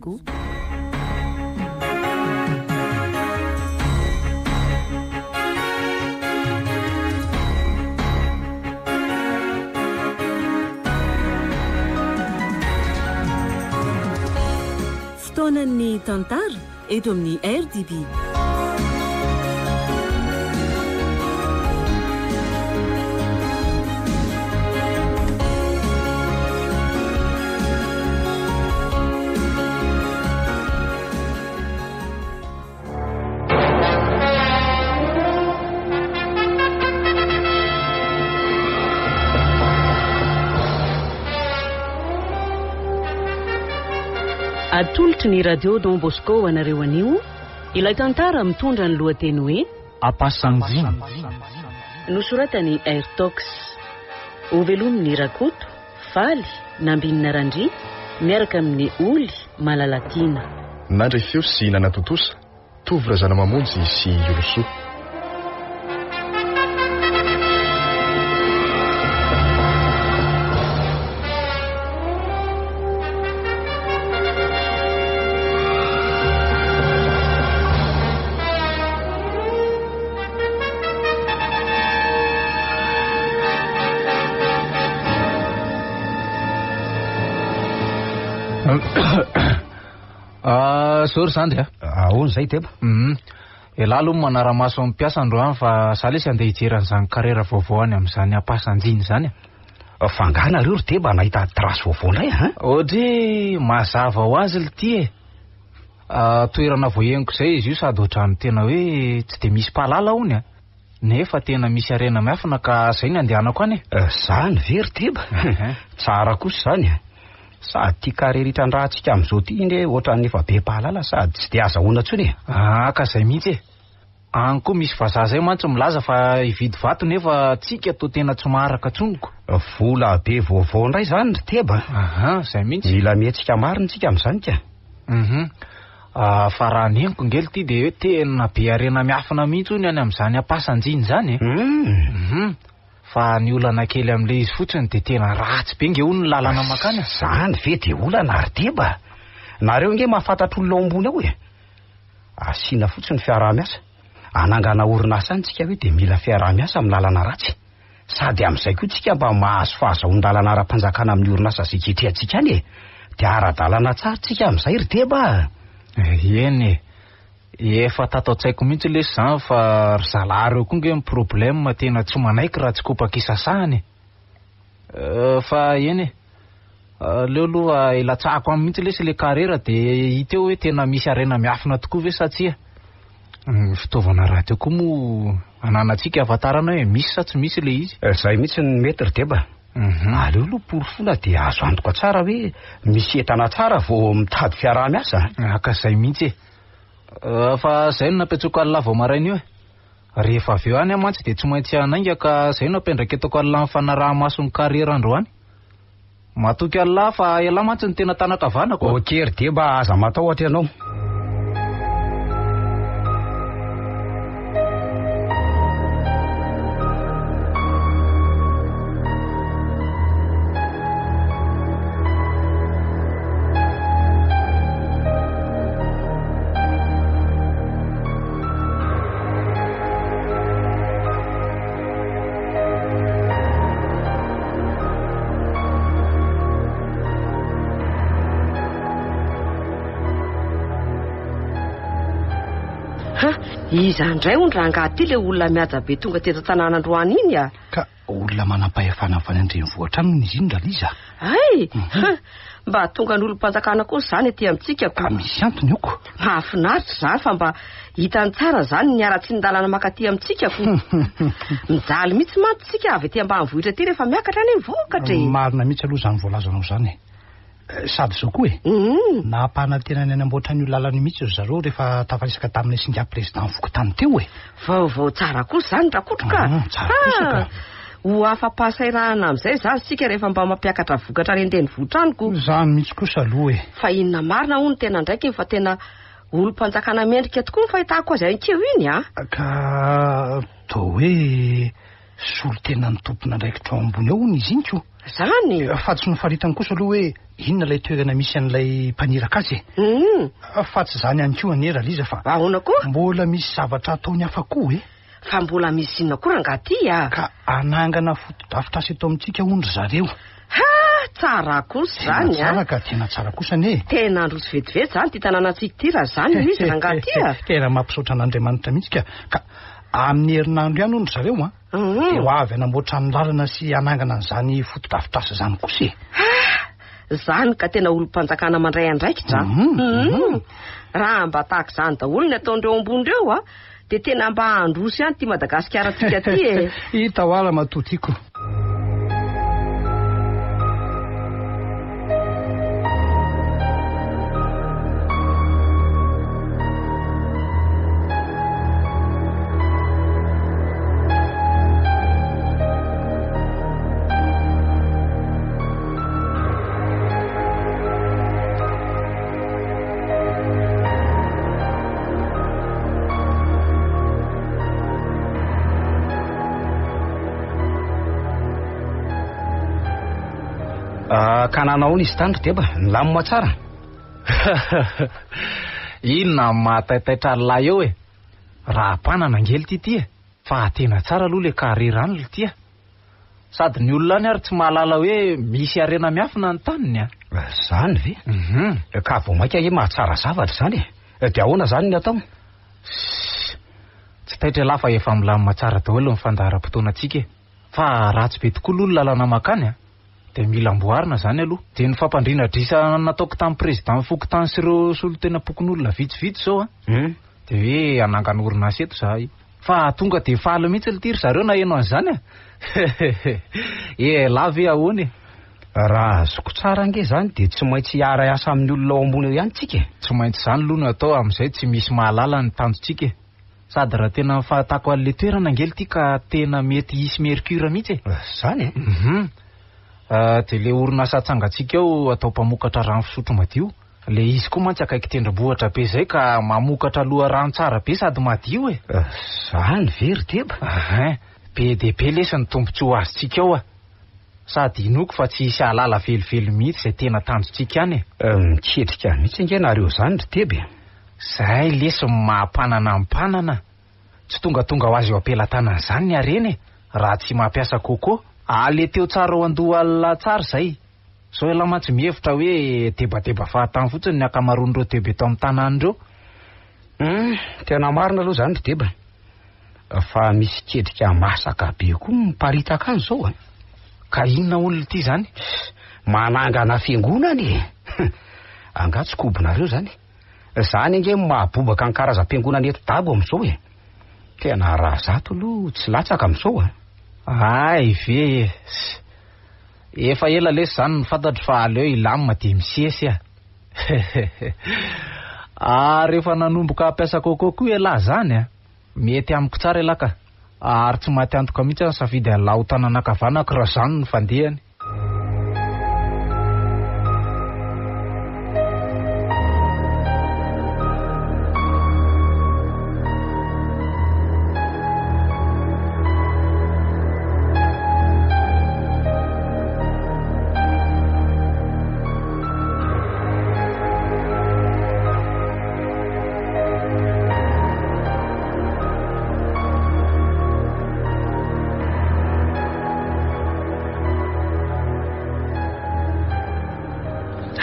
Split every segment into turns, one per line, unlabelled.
Bosco. Fotoanan'ny tantara eto amin'ny RDB. Atolotry ny Radio Don Bosco ho anareo anio ilay tantara mitondra ny lohateny hoe
Ampasanjina.
Nosoratan'i Airtox. Hovelomin'i Rakoto, Faly, Nambinina Randria, miaraka amin'i Oly, Malalatiana.
Nandre feo sy nanatontosa, Tovo Razanamamonjy sy Yolosoa.
Ah, zao ry zandry a.
Ahoana izay Deba?
Mhm. Elah aloha manara-maso amin'ny mpiasa androany fa za lesy andeha hijery an'izany carrière vaovao any amin'izany Ampasanjiny izany
a. Fa angaha nareo ry Deba nahita trace vaovao indray a?
Odry, mazava ho azy lty e. Toerana vao henoko izay izy io sady ohatran'ny tena hoe tsy dia misy mpahalala hono a. Nefa tena misy harena miafina ka zay ny andehanako any
e. Zany ve ry Deba? Tsara kosa izany a. Sady ity carrière itrandrahantsika amin'izao ity anie ohatran'ny efa be mpahalala sady tsy dia azahoana intsony e.
Ah ka zay mihitsy e. Any koa misy vazaha zay mantsy milaza fa hividy vato nefa tsika toa tena tsy maharaka tsony ko.
Vola be vaovao indray izany ry Deba
a. Aha, zay mihitsy.
Mila mihetsika marina tsika amin'izany ka.
Mhm. Fa raha ny henoko ngely ity dia hoe tena be harena miafina mihitsy hono any amin'izany Ampasanjiny izany e. Mhm. Fa ny olana kely amin'ilay izy fotsiny dia tena ratsy be nge hono ny lalana mankany e.
Izany ve dia olana ry Deba? Nareo nge mahafantatra olona ao ambony ao e. Asiana fotsiny fiaraha-miasa. Hanangana orinasa any tsika hoe dia mila fiaraha-miasa amin'ny lalana ratsy. Sady amin'izay koa tsika mba mahazo fahazahoan-dalana ara-panjakana amin'ny orinasa izay ketrehantsika any e! Dia ara-dalana tsara tsika amin'izay ry Deba a!
Eny e! Efa tato an-tsaiko mihitsy lesy izany fa ry zalahy ireo koa nge ny problème tena tsy manaiky raha tsy kopaka isasahana e! Fa eny e! Aleo aloha ilatsahako any mihitsy lesy le carrière dia hita eo hoe tena misy harena miafina tokoa ve sa tsia. Ny fitaovana rahateo koa moa ananantsika ahafantarana hoe misy sa tsy misy ilay izy.
Izay mihitsy no mety ry Deba. Aleo aloha porofoina dia azo antoka tsara hoe misy entana tsara vao mitady fiaraha-miasa.
Ka izay mihitsy e. Fa izay no nampiantsoako an'lah vao maraina io e. Rehefa avy eo any aho mantsy dia tsy maintsy hanainga ka izay no ampiandraiketako an'lah ny fanaraha-maso ny carrière androany. Matoky an'lah fa elah mantsy no tena tanan-kavanako a.
Ok ry Deba aza matahotra ianao.
Ha, iza indray hono rangahy ity ilay olona mihaja be tonga teto an-tanàna androany iny a?
Ka olona manam-pahefana avy any an-drenivohitra any hono izy iny Raliza
a. Hay! Ha, mba tonga ny olom-panjakana koa izany aty amintsika
ko. Ka misy antony io ko.
Mahafinaritra izany fa mba Hitany tsara izany ny haratsian-dalana mankaty amintsika ko. Mijaly mihitsy mantsy isika avy aty ambanivohitra aty rehefa miakatra anie ny vokatra e.
Marina mihitsy aloha izany voalazanao izany e. Sady izao koa e. Nampanantena ny hanamboatra an'io lalana io mihitsy ry zareo rehefa tafaresaka tamin'ilay singa président fokontany teo e.
Vaovao tsara kosa izany Rakoto ka.
Tsara kosa ka.
Ho afa-pahasahiranana amin'izay izany isika rehefa mba mampiakatra vokatra any an-drenivohitra any ko.
Izany mihitsy kosa aloha e.
Fa inona marina hono tena andraikiny fa tena Olom-panjakana mendrika tokoa ny fahitako azy ankeo iny a!
Ka toa hoe. Solontenan'ny tompon'andraikitra ao ambony ao hono izy iny ko.
Zany?
Fa tsy nofaritany kosa aloha hoe inona ilay toerana misy an'ilay mpaniraka azy e. Fa tsy izany ihany koa anie Raliza fa.
Ahoana koa?
Mbola misy zavatra ataony hafa koa e.
Fa mbola misy inona koa rangahy ty a?
Ka hanangana fotodrafitrasa eto amintsika hono ry zareo.
Ha! Tsara kosa izany a!
Tena tsara ka, tena tsara kosa anie e.
Tena handroso vetivety izany ity tanànantsika ity raha izany no izy rangahy ty a!
Tena mampisaotra an'Andriamanitra mihitsy ka. Ka amin'ny herinandro ihany hono ry zareo an, dia ho avy hanamboatra ny lalana sy hanangana an'izany fotodrafitrasa izany kosa e.
Ha! Izany ka tena olom-panjakana mandray andraikitra a! Raha mba tahaka izany daholo ny ataon'ireo ambony ireo a, dia tena mba handroso ihany ity Madagasikarantsika ity e!
Hita ho ahy ramatoa tiako.
Ah, ka nanao ahoana izy tany ry Deba? Nilamina tsara?
Inona no mahataitaitra an'lahy eo e? Raha mpanana ange lty ty e! Fa tena tsara aloha le carré rano lty a! Sady ny olona any ary tsy mahalala hoe misy harena miafina ny taniny a!
Zany ve? Ka vao mainka anie mahatsara zavatra izany e! Dia ahoana izany ny atao?
Sss! Tsy taitra ialahy fa efa milamina tsara daholo ny fandaharam-potoanantsika e! Fa ratsy be tokoa aloha ny lalana mankany a! Dia mila amboarina izany aloha. Dia ny fampandriana adrisa nataoko tamin'ny président fokontany sy ireo solontenam-pokonolona vitsivitsy izao a! Dia hoe hanangana orinasa eto izahay. Fa tonga dia faly mihitsy lty ry zareo naheno an'izany a! Elah ve ahoana e?
Raha azoko tsara ange izany dia tsy maintsy hiara-hiasa amin'ny olona ao ambony ao ihany tsika e!
Tsy maintsy izany aloha no atao amin'izay tsy misy mahalala ny tanjontsika e! Sady raha tena ny fahatako an'ilay toerana ange lty ka tena mety hisy mercure mihitsy e!
Izany e?
Hum. Dia ilay orinasa atsangantsika ao atao mpamokatra rano fisotro madio. Le izy koa mantsy akaiky tendrombohitra be zay ka mamokatra loharano tsara be sady madio e!
Zany ve ry Deba?
Ahin, be dia be lesy ny tombontsoa azontsika ao a! Sady inoako fa tsy hisy hahalala velively mihitsy izay tena tanjontsika any e!
Miketrika mihitsy ange nareo zany ry Deba e!
Zay lesy ny maha mpanana ny mpanana! Tsy tongatonga ho azy eo am-pelatanana izany ny harena e! Raha tsy mampiasa coco! Aleteo tsara ao an-doha tsara izay! Zao ialahy mantsy mihevitra hoe debadeba fahatany fotsiny ny ankamaroan'ireo deba eto amin'ny tanàna ireo.
Hum, tena marina aloha izany ry deba. Fa misy ketrika masaka be koa miparitaka any izao a.
Ka inona hono ity izany?
Manangana fiangonana e! Angaha tsy kobonareo izany? Izany ange no mahabobaka ny karazam-piangonana eto Dago amin'izao e! Tena raha zato aloha tsy latsaka amin'izao a.
Hay ve e! Efa ela lesy zany no fantatro fa aleo hilamina dia misesy a! Ary efa nanomboka hampiasa coco koa ialahy zany a! Mety amiko tsara ialahy ka! Ary tsy maty antoka mihitsy aho nisafidy an'lah ho tanana ankavanako raha zany no fandehany.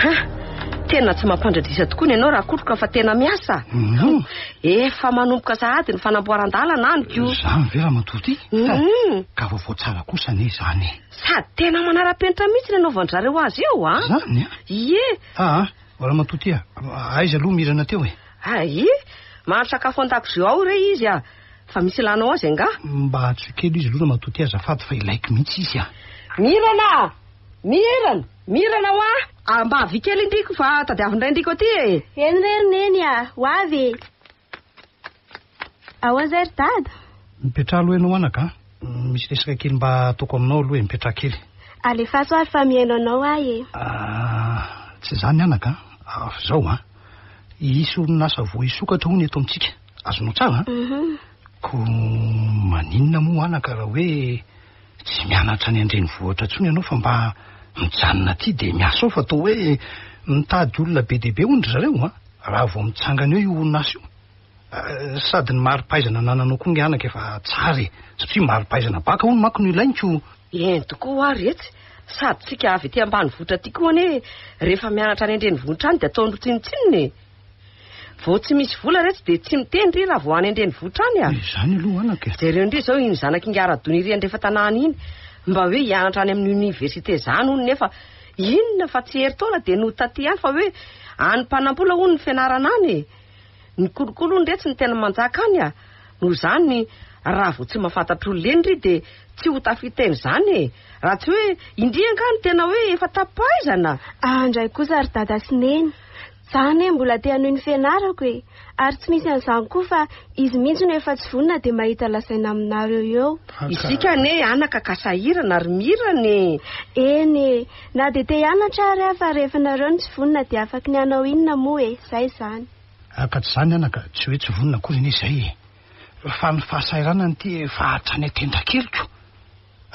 Ha! Tena tsy mampandradisa tokoa ny anao Rakotoka fa tena miasa. Efa manomboka sahady ny fanamboaran-dalana any ko.
Izany ve ramatoa ity? Ka vaovao tsara kosa anie izany e.
Sady tena manara-penitra mihitsy ny anaovan-dry zareo azy io an.
Izany an?
Ie.
Aa, ramatoa ity a, aiza aloha Mirana teo e?
Ay, mahandro sakafo an-dakozia ao re izy a. Fa misy ilanao azy angaha?
Mba antsoy kely izy aloha ramatoa ity azafady fa ilaiko mihitsy izy a.
Mirana a! Mirana! Mirana hoa! Ah, mba avia kely indriko fa tadiavin-dray indriko aty e!
Eny re ry Neny a! Ho avy e! Ahoana izay ry Dada?
Mipetraha aloha ianao anaka a! Misy resaka kely mba ataoko aminao aloha e, mipetraha kely.
Alefaso ary fa mihaino anao aho e!
Ah, tsy izany anaka a! Fa izao an, hisy orinasa vao hisokatra hono eto amintsika, azonao tsara an? Koa maninona moa anaka raha hoe. Tsy mianatra any an-drenivohitra intsony ianao fa mba mijanona aty dia miasa ao fa toa hoe mitady olona be dia be hono ry zareo an, raha vao mitsangana eo io orinasa io. Sady ny mari-pahaizana anananao koa nge anaka efa tsara e, satria mari-pahaizana baka hono manko no ilainy ko.
Eny tokoa hoa ry etsy, sady tsika avy ety ambanivohitra aty koa anie rehefa mianatra any an-drenivohitra any dia ataondry tsinontsinona e. Vao tsy misy vola retsy dia tsy miteny ry raha vao any an-drenivohitra any a.
Izany aloha anaka e.
Jereo ndry izao iny zanak'ingahy iry andrefa-tanàna iny, mba hoe hianatra any amin'ny oniversite izany hono nefa inona fa tsy herintaona dia nody taty ihany fa hoe any mpanam-bola hono ny fianarana any e. Ny kolikoly hono retsy no tena manjaka any a. Noho izany raha vao tsy mahafantatra olona eny ry dia tsy ho tafita eny izany e. Raha tsy hoe indry angaha no tena hoe efa tapi-pahaizana.
Ah ndray kosa ry dada sy neny. Za anie mbola te hanohy ny fianarako e! Ary tsy misy an'izany koa fa izy mihitsy no efa tsy vonona dia mahita lazaina aminareo eo.
Isika anie anaka ka sahirana ry Mirana e!
Eny e! Na dia te hianatra ary aho fa rehefa nareo no tsy vonona dia afaky ny hanao inona moa e! Zay izany.
Ka tsy izany anaka, tsy hoe tsy vonona akory anie izay e! Fa ny fahasahiranana ity efa hatrany an-tendakeliko.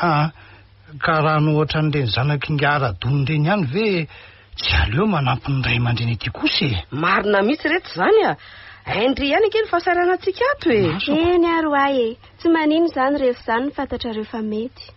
Aa ka raha ny ohatran'ireny zanak'ingahy Radony ireny ihany ve tsy aleo manampy ny ray aman-dreny aty kosa e?
Marina mihitsy reto izany a! Hain-dry ihany ange ny fahasahiranantsika ato e!
Eny ary ho'a e! Tsy manino izany rehefa izany no fantatrareo fa mety.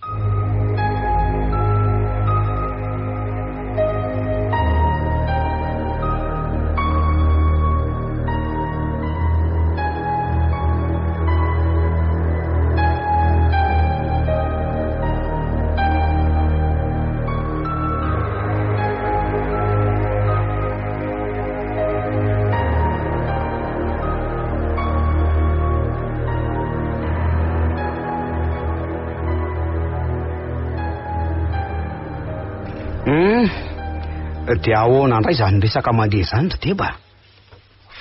Hum, dia ahoana indray izany resaka mandeha izany ry Deba?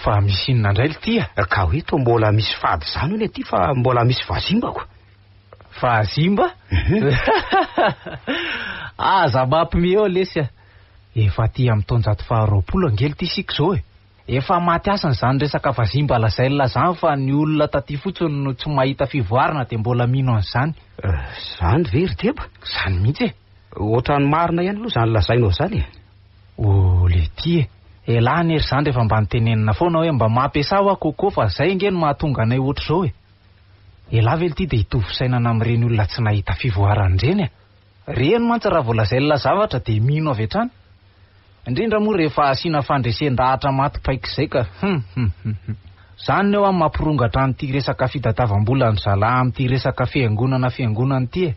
Fa misy inona indray lty a?
Ka hoe toa mbola misy fady izany hono aty fa mbola misy vazimbako.
Vazimba? Aza mampime eo lesy a! Efa aty amin'ny taonjato faharoapolo ange lty isika izao e! Efa maty hasina izany resaka vazimba lazain'la izany fa ny olona taty fotsiny no tsy mahita fivoarana dia mbola mino an'izany.
Izany ve ry Deba?
Izany mihitsy e!
Ohatran'ny marina ihany aloha izany lazainao izany e!
Oh letia e! Elah anie ry zandry efa mba nitenenina foana hoe mba mampiasà hoa coco fa zay ange no mahatonga anay ohatr'izao e! Elah ve lty dia hitovy fisainana amin'ireny olona tsy nahita fivoarana ireny e! Ireny mantsy raha vao lazain'lah zavatra dia mino avy hatrany. Indrindra moa rehefa asiana fandresen-dahatra maty paika izay ka hum hum hum hum. Zany ny eo an mampirongatra an'ity resaka fitadiavam-bolan-dry zalahy amin'ity resaka fiangonana fiangonana ity e!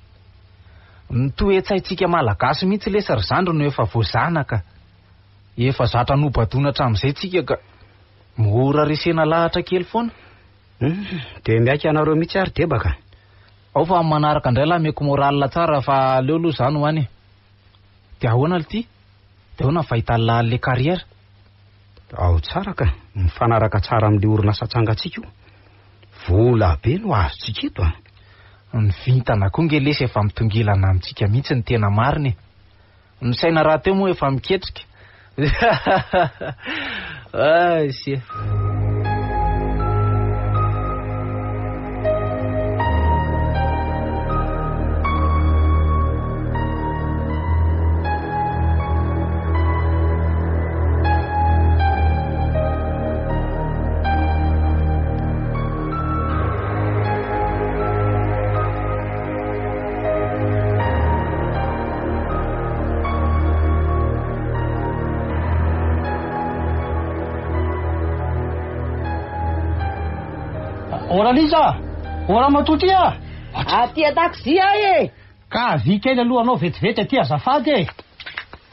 Ny toe-tsaintsika malagasy mihitsy lesy ry zandry no efa voazanaka. Efa zatra nobadoina hatramin'izay tsika ka mora resena lahatra kely foana.
Hum, dia miaiky anareo mihitsy ary deba ka.
Ao fa amin'ny manaraka indray lahy ameko moral tsara fa aleo aloha za no any e. Dia ahoana lty? Dia ahoana ny fahitan'lah an'le carrière?
Ao tsara ka, mifanaraka tsara amin'le orinasa atsangantsika io. Vola be no azontsika eto a.
Ny vintana koa nge lesy efa mitongilana amintsika mihitsy ny tena marina e. Ny saina rahateo moa efa miketrika. Ay sia.
Ora Lisa! Ora matoa ty ah!
Aty an-dakozia aho e!
Ka avia kely aloha anao vetivety aty azafady e!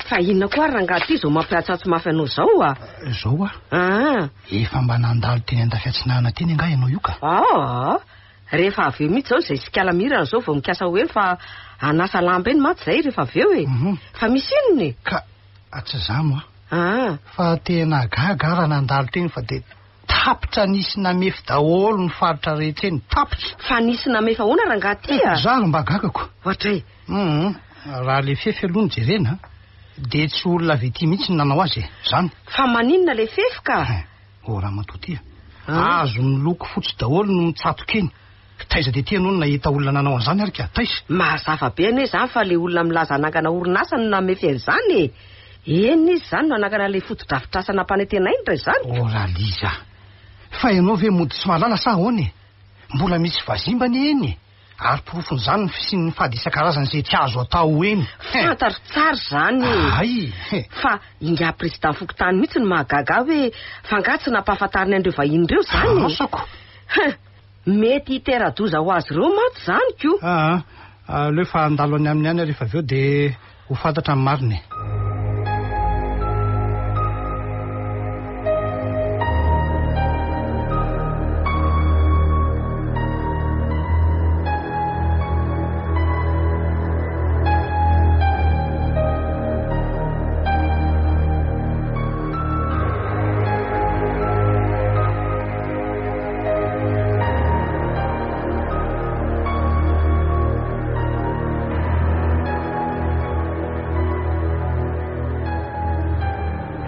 Fa inona koa ary rangahy ty izao mampiantsoantso mafy anao izao a?
Izao a!
Ah.
Efa mba nandalo teny Andafiatsinanana teny angaha ianao io ka?
Aa! Rehefa avy eo mihitsy izao izay sikala mirana izao vao mikasa ho eny fa hanasa lamba eny mantsy izay rehefa avy eo e! Fa misy inona e?
Ka tsy izany hoa.
Ah.
Fa tena gaga aho raha nandalo teny fa dia Tapitra nisy namefy daholo ny faritra rehetra eny, tapitra.
Fa nisy namefy ahoana rangahy ty a?
Za no mba gagako.
Ohatray.
Hum, raha le fefy aloha no jerena dia tsy olona avy ety mihitsy no nanao azy e, zany.
Fa maninona le fefy ka?
Oh ramatoa ty a, hazo miloko fotsy daholo no mitsatoka eny. Taiza dia ty ianao no nahita olona nanao an'izany ary ka? Taiza?
Mazava be anie izany fa le olona milaza hanangana orinasa no namefy an'izany e. Eny izy izany no hanangana ilay fotodrafitrasa nampanantenainy raha izany.
Oh Raliza, fa ianao ve mody tsy mahalala sa ahoana e? Mbola misy vazimba anie eny e! Ary porofon'izany ny fisian'ny fady isan-karazany izay tsy azo atao eny.
Fantatro tsara izany e!
Hay!
Fa ingahy président fokontany mihitsy no mahagaga ahy hoe fa angaha tsy nampahafantariny an'ireo vahiny ireo izany e?
Asako!
Hein! Mety hitera-doza ho azy ireo mantsy izany ko!
Aa, aleo fa handalo any aminy any aho rehefa avy eo dia ho fantatra ny marina e!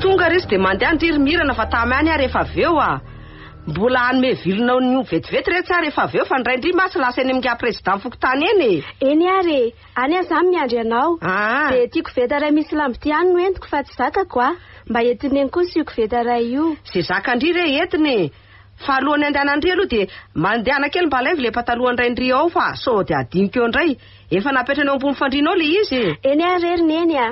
Tonga resy dia mandeha ndry ry Mirana fa tamy any aho rehefa avy eo ah. Mbola hanome vilona ny omby vetivety re tsy aho rehefa avy eo fa ndray ndry masy lasa eny amin'ingahy président fokontany eny e.
Eny ary e, any aho zany miandry anao.
Ah.
Dia ity koveta iray misy lambo ity ihany no entiko fa tsy zakako ah. Mba entin'i Neny kosa io koveta iray io.
Ze zakan-dry re entiny e. Fa alohan'ny handehanan-dry aloha dia mandehana kely mba alaivo ilay patalohan-drain-dry ao fa sao dia adinoko eo indray. Efa napetrany eo ambony fandriana ao ilay izy e.
Eny ary re ry Neny a.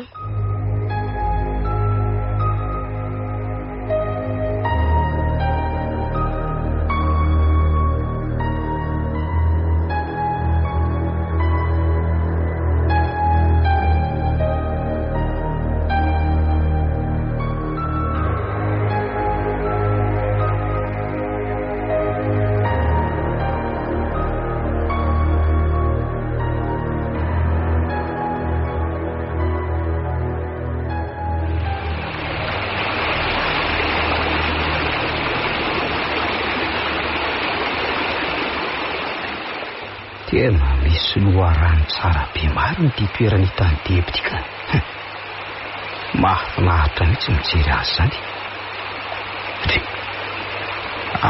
Tena misy loharano tsara be marina ity toerana hitan'i Deby ity ka. Mahafinaritra mihitsy mijery azy izany. Dry.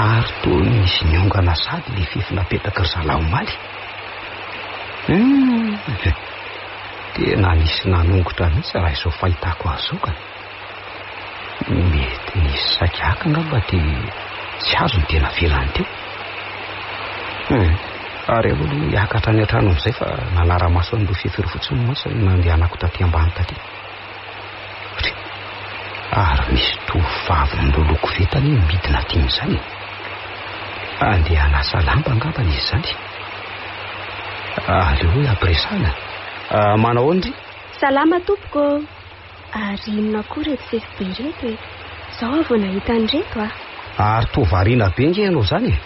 Ary toa nisy niongana sady ilay fefy napetraky ry zalahy omaly. Hum. Tena nisy nanongotra mihitsy raha izao fahitako azy izao ka. Mety nisy saika haka angamba dia tsy azony dia navelany teo. Hum. Ary aleo aloha hiakatra any an-trano amin'izay fa nanara-maso an'ireo fefy ireo fotsiny mantsy no nandehanako taty ambany taty. Dry. Ary misy tovovavy miloloha koveta anie midina aty amin'izany e. Andeha hanasa lamba angamba izy izany. Aleo hoe ampiresahana. Ah, manao ahoana ndry?
Salama tompoko ô. Ary inona koa ireto fefy be ireto e? Izao aho vao nahita an'ireto ah.
Ary toa variana be nge ianao izany e.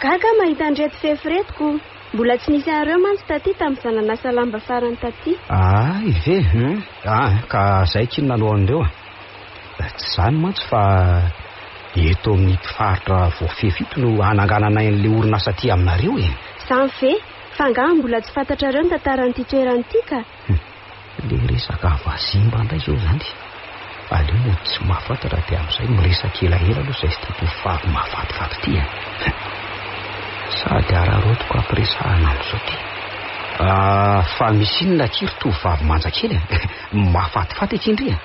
Gaga aho mahita an'ireto fefy ireto ko. Mbola tsy nisy an'ireo mantsy taty tamin'izaho nanasa lamba farany taty.
Ay ve? Hum. Ah, ka zay akia no nanao an'ireo a. Tsy izany mantsy fa eto amin'ito faritra voafefy ito no hanangananay an'ilay orinasa aty aminareo e.
Izany ve? Fa angaha mbola tsy fantatrareo ny tantaran'ity toerana ity ka?
Hum. Le resaka vazimba indray zao zany. Aleo mody tsy mahafantatra dia amin'izay miresaka elaela aloha izay sy ity tovovavy mahafatifaty ity a. Sady araraotiko ampiresahana amin'izao ity. Ah, fa misy inona akia ry tovovavy manja kely a? Mahafatifaty akia ndry a.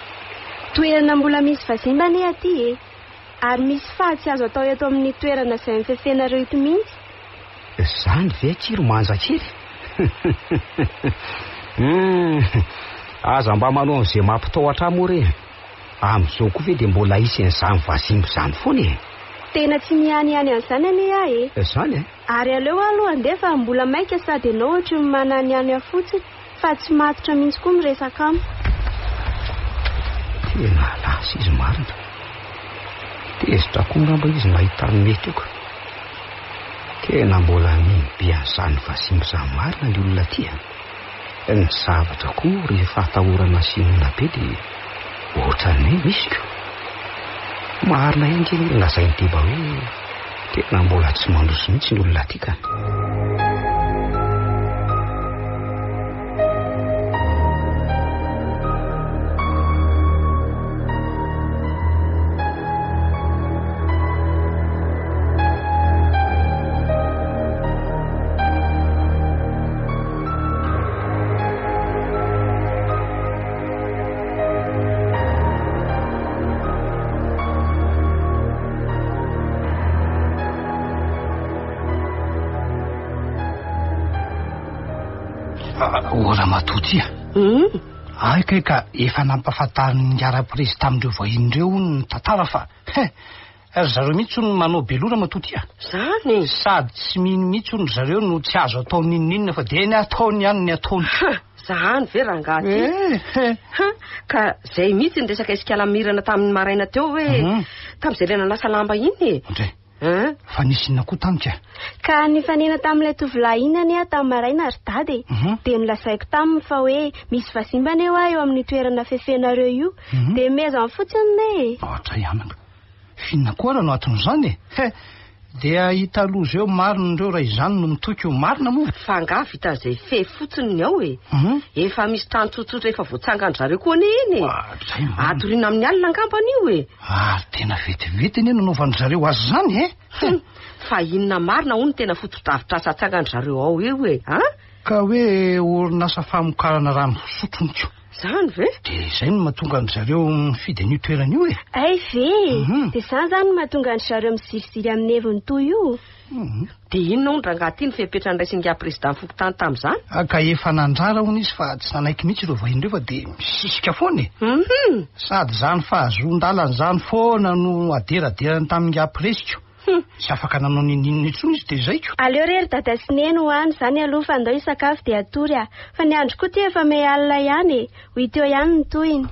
Toerana mbola misy vazimba anie aty e. Ary misy faha tsy azo atao eto amin'ny toerana izay nifefenareo ito mihitsy.
Zany ve akia ry manja kely? Hum, aza mba manao an'izay mampitahotra ahy moa re. Amin'izao koa ve dia mbola hisy an'izany vazimba izany foana e?
Tena tsy mihanihany an'izany anie aho e.
Zany e?
Ary aleo aho aloha handeha fa mbola maika sady ianao ohatry ny mananihany ahy fotsiny fa tsy matotra mihitsy koa miresaka amiko.
Tena lasa izy marina. Tezitra koa angamba izy nahita ny mety io ka. Tena mbola mino be an'izany vazimba izany marina ny olona aty a. Ny zavatra koa moa rehefa atahorana sy inoana be dia ohatran'ny hoe misy ko. Marina ihany nge ny lazain'i Deba hoe tena mbola tsy mandroso mihitsy ny olona aty ka.
ramatoa ty a. Ay kay ka efa nampahafantarin'ny ngara-prezy tamin'ireo vahiny ireo hono ny tantara fa he, ry zareo mihitsy hono manao be loha ramatoa ty a.
Zany?
Sady tsy mino mihitsy hono ry zareo no tsy azo atao n'inon'inona fa dia ny ataony ihany ny ataony.
Ha, zany ve rangahy ty?
Eh,
Ha, ka zay mihitsy ny resaka isikalamirana tamin'ny maraina teo hoe tamin'izay ilay nanasa lamba iny e.
Ndray.
Hein?
Fa nisy inona koa tamika?
Ka nifanena tamin'ilay tovolahy iny anie aho tamin'ny maraina ry dada e. Dia nolazaiko taminy fa hoe misy vazimba anie hoa eo amin'ny toerana fefenareo io. Dia mezany fotsiny ne e.
Ohatra ihany. F'inona koa ara no aton'izany e? He, dia hita loza eo marina ireo raha izany no mitoky ho marina moa.
Fa angaha vitan'izay fe fotsiny ny ao e. Efa misy trano tsotsotra efa voatsangan-dry zareo koa anie iny e. Atoriana amin'ny alina angamba an'io e.
Ary tena vetivety anie nanaovan-dry zareo azy izany e.
Fa inona marina hono tena fotodrafitrasa atsangan-dry zareo ao io e, an?
Ka hoe orinasa famokarana rano fisotro niko.
Zany ve?
Dia izay no mahatonga an-dry zareo mifidy an'io toerana io e.
Hay ve e! Dia izany izany no mahatonga an-dry zareo miziriziry amin'ny heviny toy io.
Dia inona hono rangahy ity ny fepetra niraisin'ingahy président fokontany tamin'izany?
Ah, ka efa nandrara hono izy fa tsy nanaiky mihitsy ireo vahiny ireo fa dia misisika foana e. Sady izany fahazoan-dalana izany foana no aderaderany tamin'ingahy presiko. Tsy afaka nanao n'inon'inona intsony izy dia izay ko.
Aleo re ry dada sy neny ho any izany aloha fa andao hisakafo dia hatory ah. Fa ny andro koa ity efa miha alina ihany e. Ho hita eo ihany ny tohiny.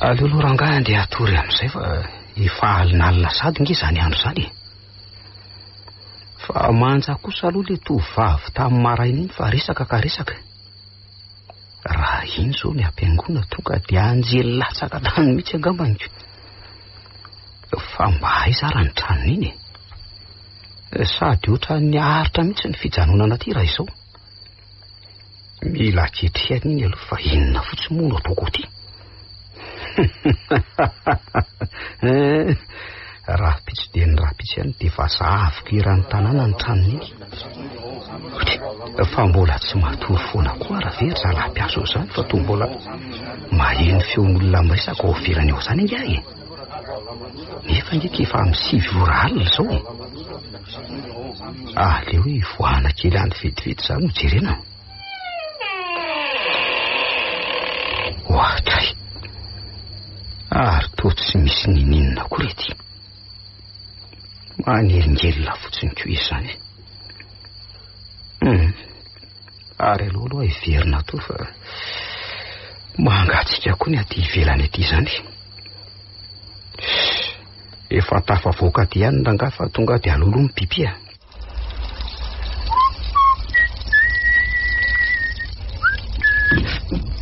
Aleo aloha rangahy andeha hatory amin'izay fa efa alinalina sady nge izany andro izany e. Fa manja kosa aloha ilay tovovavy tamin'ny maraina iny fa resaka ka resaka. Raha iny izao ny ampiangoana tonga dia anjely latsaka tany mihitsy angambany ko. Fa mba aiza ara ny tranony iny e? Sady ohatran'ny haharitra mihitsy ny fijanonana aty raha izao. Mila ketrehana iny aloha fa inona fotsiny moa no ataoko aty? Rahampitso dia ny rahampitso ihany dia efa zavoko eran'ny tanàna ny tranony iny. Fa mbola tsy matory foana koa raha ve ry zalahy mpiasa ao izany fa toa mbola maheno feon'olona miresaka ao ivelany ao izany angaha e? Nefa ange ka efa amin'ny 9 ora alina izao e. Aleo hivoahana kely any vetivety izany no jerena. Ohatray. Ary toa tsy misy nininona koa re ity. Manelingelina fotsiny koa izy izany. Ary aleo aloha hiverina ato fa mangatsiaka koa ny aty ivelany aty izany. Efa tafavoaka aty ihany rangahy fa tonga dia aleo aloha mipipy a.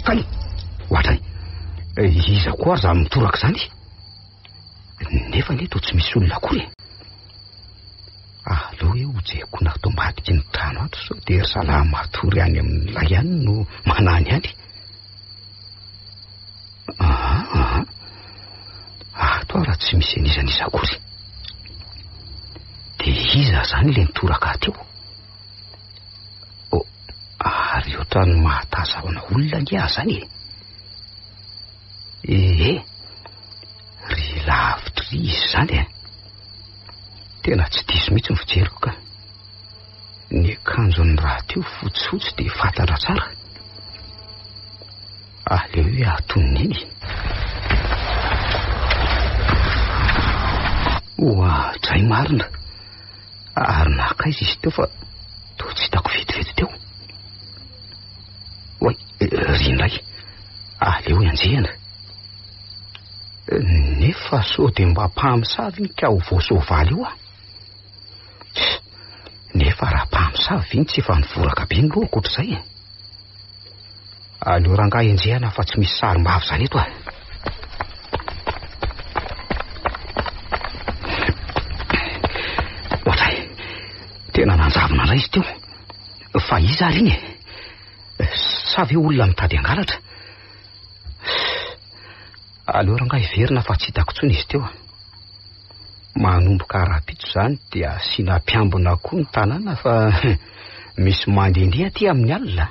Kay, ohatray. Iza koa ary izany mitoraka izany? Nefa anie toa tsy misy olona akory e. Aleo hoe hojeriko ato ambadiky ny trano ato sao dia ry zalahy matory any amin'ny lay any no manany any. Aha, aha. Ato aho raha tsy misy an'iza n'iza akory. Dia iza izany ilay nitoraka aty eo? Oh, ary ohatran'ny mahatazahona olona ange aho izany e. Ee, ry lavitra ry izy izany e. Tena tsy diso mihitsy ny fijeriko ka. Ny akanjony rahateo fotsifotsy dia fantatra tsara. Aleo hoe atonony iny. Oadray marina. Ary naka aiza izy teo fa toa tsy hitako vetivety teo. Oay, ry indray. Aleo hianjehana. Nefa sao dia mba mpamosavy iny ka ho voasoavaly io aho. Nefa raha mpamosavy iny tsy efa nivoraka be ny lohako ohatr'izay e. Aleo rangahy enjehana fa tsy misy sarim-bavy izany eto a. Niravona indray izy teo. Fa iza ary iny e? Sa ve olona mitady hangalatra? Aleo rangahy hiverina fa tsy hitako intsony izy teo. Manomboka rahampitso izany dia asiana mpiambina koa ny tanàna fa misy mandehandeha aty amin'ny alina.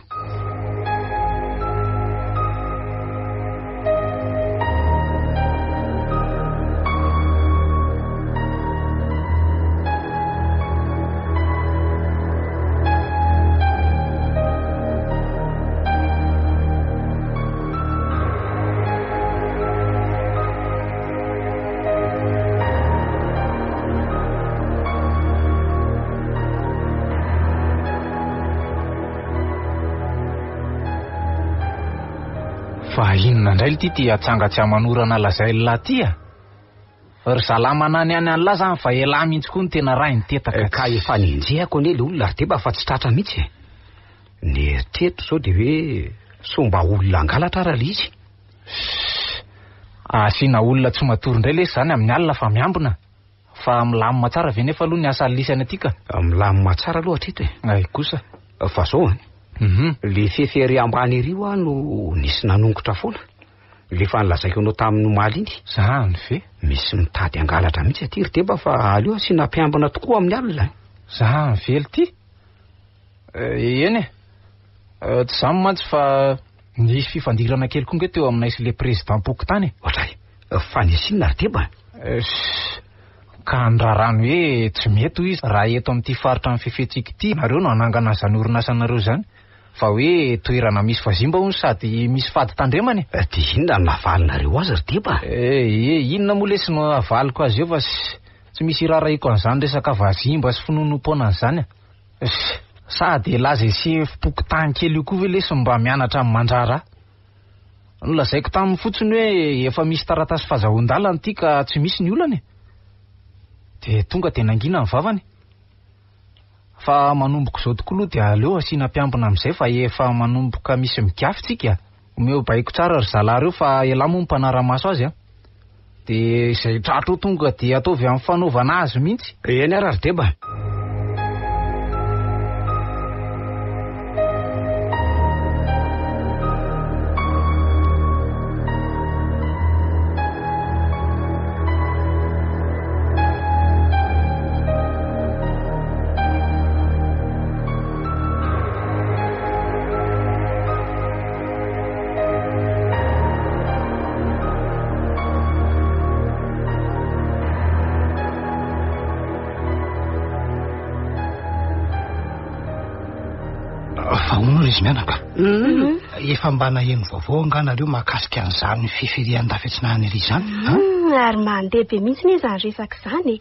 Fa inona indray ity ty atsanga tsy aman'orana lazain'lah ty a? Ry zalahy manany any an'lah zany fa elah mihitsy koa no tena rainy tetaka.
Ka efa nenjehako anie le olona ry deba fa tsy tratra mihitsy e. Ny eritreritro zao de hoe sao mba olona hangalatra ara le izy.
Ssss. Asiana olona tsy matory indray lesy zany amin'ny alina fa miambina. Fa milamina tsara ve nefa aloha ny asa lisany aty ka?
Milamina tsara aloha hatreto e.
Ay kosa.
Fa zao an.
Mhm.
Le fefy ery ambany ery hoa no nisy nanongotra foana. Le efa nolazaiko anao tamin'ny omaly iny.
Zany ve?
Misy mitady hangalatra mihitsy aty ry deba fa aleo asiana mpiambina tokoa amin'ny alina.
Zany ve ity? Eny e. Tsy izany mantsy fa nisy fifandirana kely koa nge teo aminay sy le président pokontany e.
Ohatray, fa nisy inona ry deba?
Ka ny rarano hoe tsy mety hoy izy raha eto amin'ity faritra mifefentsika ity nareo no hanangana an'izany orinasanareo izany. Fa hoe toerana misy vazimba hono sady misy fady tandremana e.
Dia inona no navalinareo azy ry deba?
Eh, inona moa lesy no havaliko azy eo fa tsy misy irarahiko an'izany resaka vazimba sy finoanoam-poana an'izany a. Sady elah zay sefom-pokontany kely io koa ve lesy no mba mianatra ny mandraharaha? Nolazaiko taminy fotsiny hoe efa misy taratasy fazahoan-dalana ity ka tsy misy ny olana e. Dia tonga dia nangina ny vavany. Fa manomboka izao tokoa aloha dia aleo asiana mpiambina amin'izay fa efa manomboka misy migafy tsika. Omeo baiko tsara ry zalahy ireo fa elah moa mpanara-maso azy a. Dia izay tratra eo tonga dia ataovy amin'ny fanaovana azy mihitsy.
Eny ara ry deba.
Fa hono ry izy mianaka. Efa mba naheno vaovao angaha nareo mahakasika an'izany fifirian-dafy atsinanana ery izany?
Ary mandeha be mihitsy anie izany resaka izany e.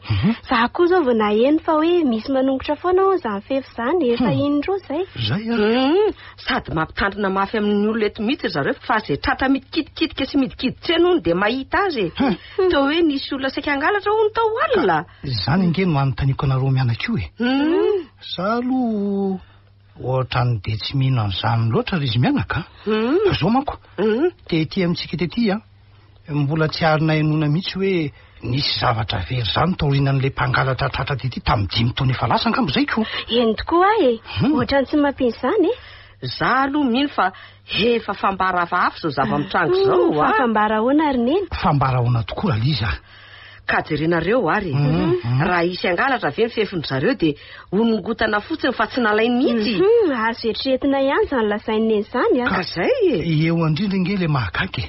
Za koa izao vao naheno fa hoe misy manongotra foana hono izany fefy izany, efa indroa izay.
Izay ary.
Sady mampitandrina mafy amin'ny olona eto mihitsy ry zareo fa izay tratra mikitikitikitika sy midikiditra eny hono dia mahita azy e. Toa hoe nisy olona saika hangalatra hono tao alina.
Izany ange no anontaniako anareo mianaka io e. Za aloha ohatran'ny dia tsy mino an'izany loatra ry izy mianaka a. Fa izao manko, tety amintsika tety an, Mbola tsy ary nahenoana mihitsy hoe nisy zavatra very izany taorianan'ilay mpangalatra tratra tety tamin'ny dimy taona efa lasa angamba izay ko.
Eny tokoa aho e! Ohatran'ny tsy mampino izany e!
Za aloha mino fa efa fambara hafahafa izao zava-mitranga izao a!
Fa fambara ahoana ry Neny?
Fambara ahoana tokoa Raliza a!
Ka jerenareo ary e! Raha hisy hangalatra ve ny fefin-dry zareo dia ho nongotana fotsiny fa tsy nalainy mihitsy.
Azo eritreretina ihany izany lazain'i Neny izany a!
Ka izay e!
Eo indrindra ange ilay mahagaga e!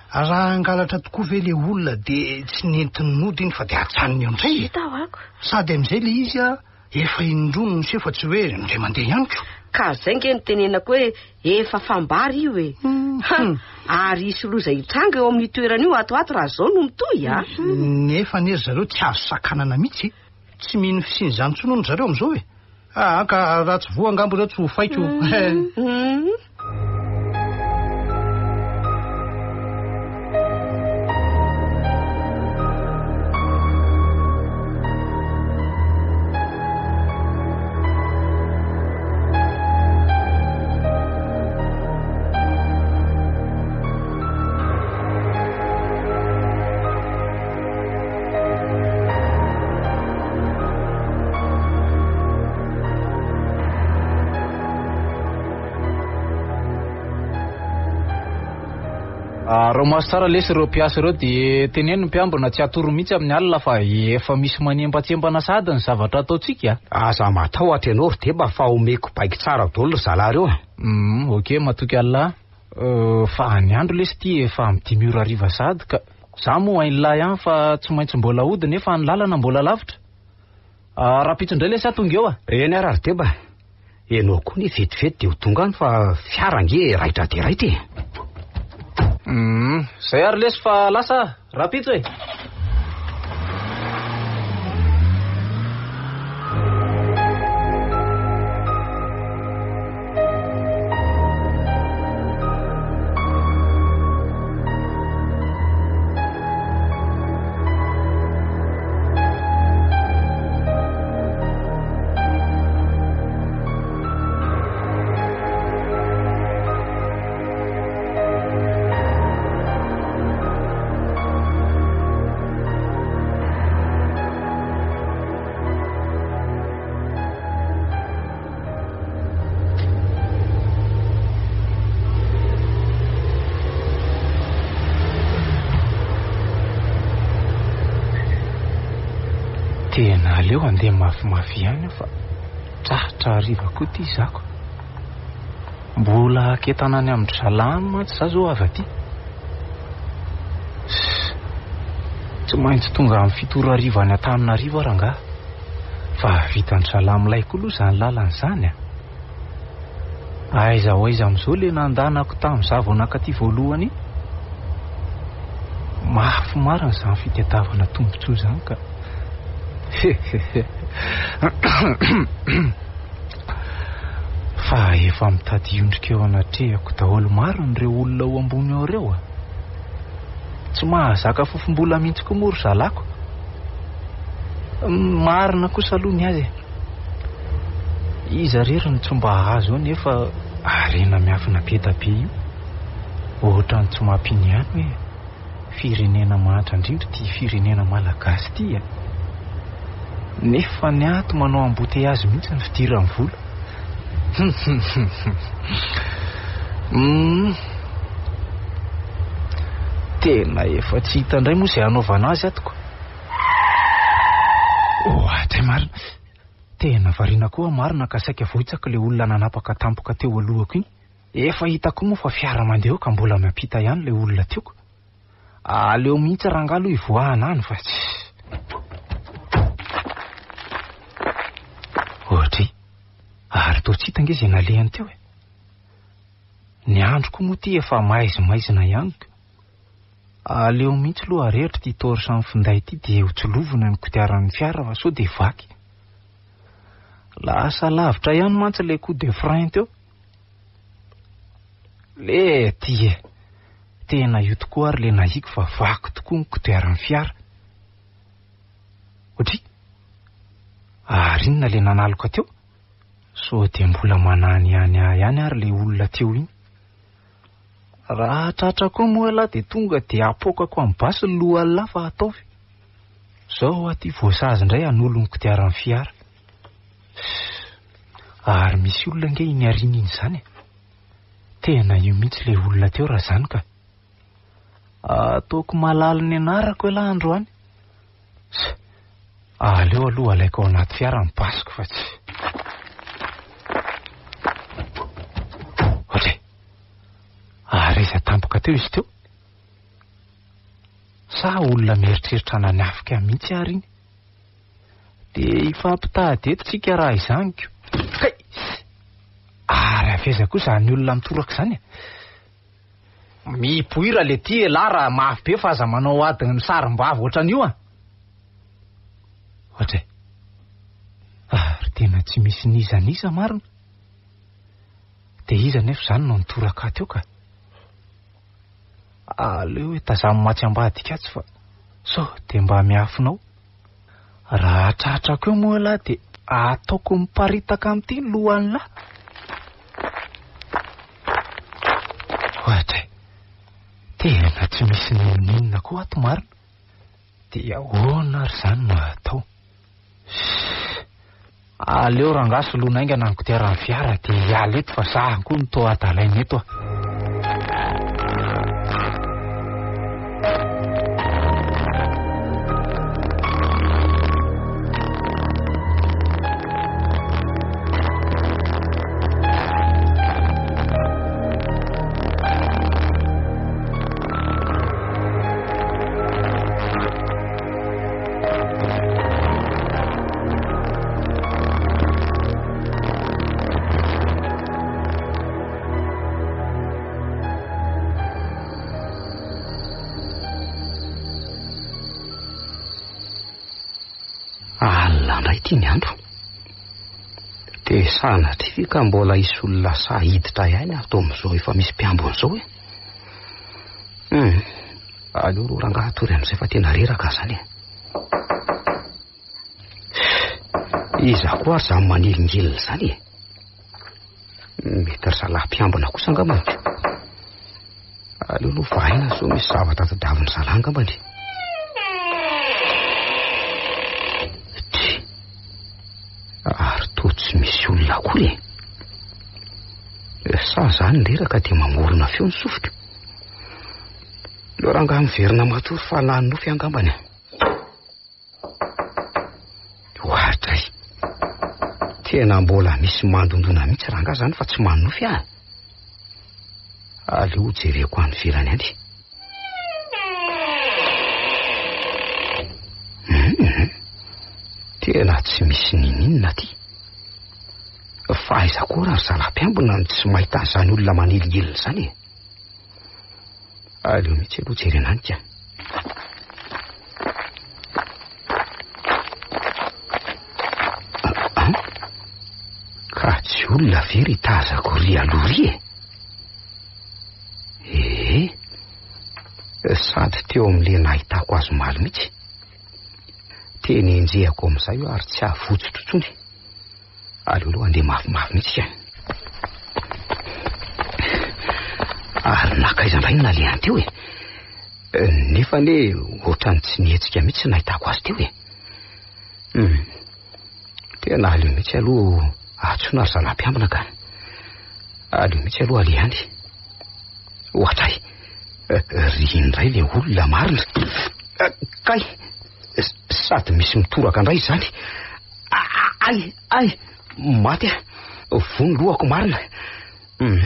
Raha hangalatra tokoa ve ilay olona dia tsy nentiny nody iny fa dia ajanony eo indray e!
Hita ho'ako.
Sady amin'izay ilay izy a, efa indroa no niseho fa tsy hoe indray mandeha ihany ko!
Ka izay ange no tenenako hoe Efa fambara io e! Ha! Ary hisy loza hitranga eo amin'io toerana io ato ho ato raha izao no mitohy a!
Nefa anie ry zareo tsy azo sakanana mihitsy e! Tsy mino fisian'izany intsony hono ry zareo amin'izao e! Aa ka raha tsy voa angamba ireo tsy ho faiko.
Araho maso tsara lesy ireo mpiasa ireo dia teneno ny mpiambina tsy hatory mihitsy amin'ny alina fa efa misy manembatsembana sahady ny zavatra ataontsika
a. Aza matahotra ianao ry Deba fa omeko baiko tsara daholo ry zalahy ireo a.
Hum, ok, matoky Allah. Euh, fa ny andro lesy ity efa amin'ny dimy ora hariva sahady ka. Za moa hain'lahy ihany fa tsy maintsy mbola hody nefa ny lalana mbola lavitra. Ah, rahampitso indray lesy aho tonga eo a.
Eny ary ry Deba. Ianao koa anie vetivety dia ho tonga any fa fiara ange raitra dia raitra e.
Hum, zay ary lesy fa lasa aho. Rahampitso e. Tena aleo handeha mafimafy ihany aho fa tratra hariva koa ity zako. Mbola haketana any amin-dry zalahy any mantsy za zao avy aty. Tsy maintsy tonga amin'ny fito ora hariva any Antananarivo aho rangahy. Fa vitan-dry zalahy milay koa aloha izany lalana izany a. Aiza ho aiza amin'izao ilay nandanako tamin'izaho vao nankaty voalohany iny? Mafy marina izany fitadiavana tombontsoa izany ka. Fa efa mitady hiondrika eo anatrehako daholo marina ireo olona ao ambony ao ireo a. Tsy mahazaka fofom-bola mihitsy koa moa ry zalako. Marina kosa aloha ny azy e. Iza rery no tsy mba hahazo eo nefa harena miafina be da be io. Ohatran'ny tsy mampino ihany hoe firenena mahantra indrindra ity firenena malagasy ity e. Nefa ny ato manao embouteillage mihitsy ny fidiran'ny vola. Hum. Tena efa tsy hita indray moa izay hanaovana azy ato ko. Ohatray marina. Tena variana koa marina ka saika vohitsako ilay olona nanapaka tampoka teo alohako iny. Efa hitako moa fa fiara mandeha eo ka mbola miampita ihany ilay olona teo ko. Aleo mihitsy rangahy aloha hivoahana any fa tsy. Ohatry. Ary toa tsy hita ange izay nalehany teo e. Ny andro koa moa ity efa maizimaizina ihany ka. Aleo mihitsy aloha arehitra ity torche amin'ny finday ity dia ho tsilovina ny kodiaran'ny fiara fa sao dia vaky. Lasa lavitra ihany mantsy ilay coup de frein teo. Le ty e! Tena io tokoa ary le nahiko fa vaky tokoa ny kodiaran'ny fiara. Ohatry, ary inona le nanaloka teo? Sao dia mbola mananihany ahy ihany ary le olona teo iny. Raha tratra koa moa ialahy dia tonga dia apoakako amin'ny basy ny lohan'lah fa ataovy. Zao aho ty voasazy indray hanolo ny kodiaran'ny fiara. Ary misy olona ange iny aoriana iny izany e. Tena io mihitsy ilay olona teo raha izany ka. Ataoko malala ny anarako ialahy androany. Aleo aloha alaiko ao anaty fiara ny basiko fa tsy. Ohatray. Ary aiza tampoka teo izy teo? Sa olona mieritreritra nanafika mihitsy ary iny? Dia hifampitady eto tsika raha izany ko. Kay! Ary avy aiza koa izany olona mitoraka izany e? Mipoira le ty elah raha mafy be fa aza manao adiny misarim-bava ohatran'io a! Ohatra e! Ary tena tsy misy n'iza n'iza marina. Dia iza nefa izany no nitoraka ahy teo ka? Aleo hoe tazamo matsy ambadika atsy fa sao dia mba miafina ao. Raha tratrako eo moa ialahy dia ataoko miparitaka amin'ity ny lohan'lah. Ohatra e, tena tsy misy n'inon'inona koa ato marina. Dia ahoana ary izany no atao? Ssss. Aleo rangahy soloina haingana ny kodiaran'ny fiara dia hiala eto fa za koa no toa adalaina eto a.
ity ny andro. Dia sanatria ve ka mbola hisy olona sahy hiditra ihany ato amin'izao efa misy mpiambina izao e? Hum, aleo aloha rangahy hatory amin'izay fa tena reraka izany e. Iza koa ary izany manelingelina izany e? Mety ry zalahy mpiambina kosa angambany. Aleo aloha vahaina sao misy zavatra tadiavin'ny zalahy angambany. Ty. Ary toa tsy misy olona akory e. Sa izany reraka dia mamorona feo ny sofiko. Aleo rangahy miverina matory fa lany nofy angambany. Ohatray. Tena mbola misy mandondona mihitsy rangahy izany fa tsy manonofy aho. Aleo jereko any ivelany any. Tena tsy misy nininona aty. Fa aiza koa raha ry zalahy mpiambina no tsy mahita an'izany olona manelingelina izany e? Aleo mihitsy aloha jerena any ka. Ka tsy olona ve ry tazako ry aloha ry e? Ee, sady teo amin'ilay nahitako azy omaly mihitsy. Tena enjehako amin'izay io ary tsy havotsotro intsony. Aleo aloha handeha mafimafy mihitsy ka. Ary nankaiza indray no nalehany teo e? Nefa anie ohatran'ny tsy nihetsika mihitsy nahitako azy teo e. Hmm. Tena aleo mihitsy aloha antsoina ry zalahy mpiambina ka. Aleo mihitsy aloha aleha any. Ohatray. Ry indray le olona marina. Kay. Sady misy mitoraka indray izany. Ay, ay, maty aho. Voa ny lohako marina. Hmm.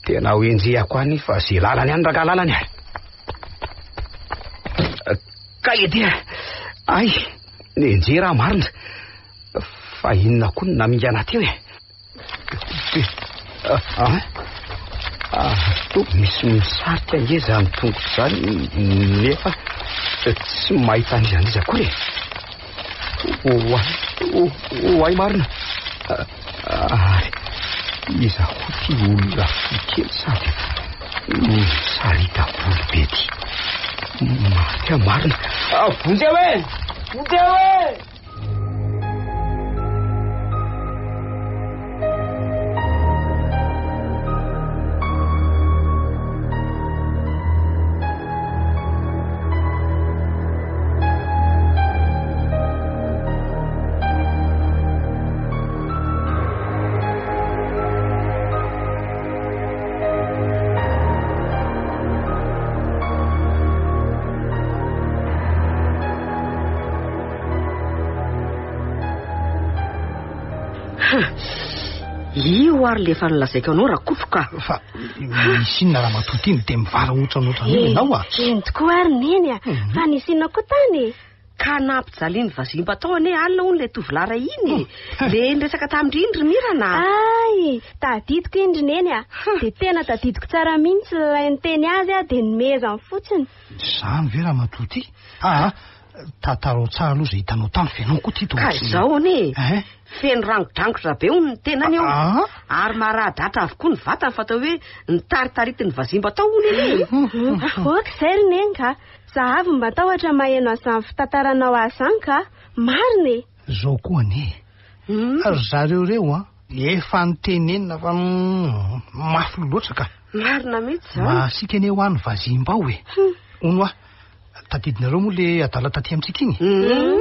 Tena ho enjehako any fa ze lalany any rangahy lalany. Kay edy a. Ay, nenjera aho marina. Fa inona koa no namingana teo e? Ah, ah, toa misy misarika ange izany tongotra izany nefa tsy mahita an'iza n'iza akory e. Oay, oay marina. Ary iza koa ity olona fohy kely sady misarita volo be ity. Maty aho marina. Vonjeo e! Vonjeo e!
Io ary le efa nolazaiko anao Rakoto ka.
Fa misy inona ramatoa ity no dia mivarahontsana ohatran'io ianao a?
Eny tokoa ary neny a. Fa nisy inona koa tany e?
Ka nampijalian'ny vazimba tao anie alina hono ilay tovolahy iray iny e. Le niresaka tamin-dry iny ry Mirana.
Ay, tadidiko iny ry neny a. Dia tena tadidiko tsara mihitsy ilay niteny azy a, dia nomezany fotsiny.
Izany ve ramatoa ity? Aa, tantarao tsara aloha izay hitanao tany fa ianao koa ity toa
Ka
tsy-
izao anie
Eh?
feno rangidrangotra be hono ny tenany eo.
Ah?
Ary maradratra avokoa ny vatany fa atao hoe nitaritaritin'ny vazimba tao hono anie.
Ok izay ry neny ka. Za avy mba tahotra maheno an'izany fitantaranao azy izany ka. Marina e.
Izao koa anie. Ry zareo ireo an, efa nitenenina fa mafy loatra ka.
Marina mihitsy izany.
Masiaka anie ho any vazimba ao e. Hono aho, tadidinareo moa le adala taty amintsika iny?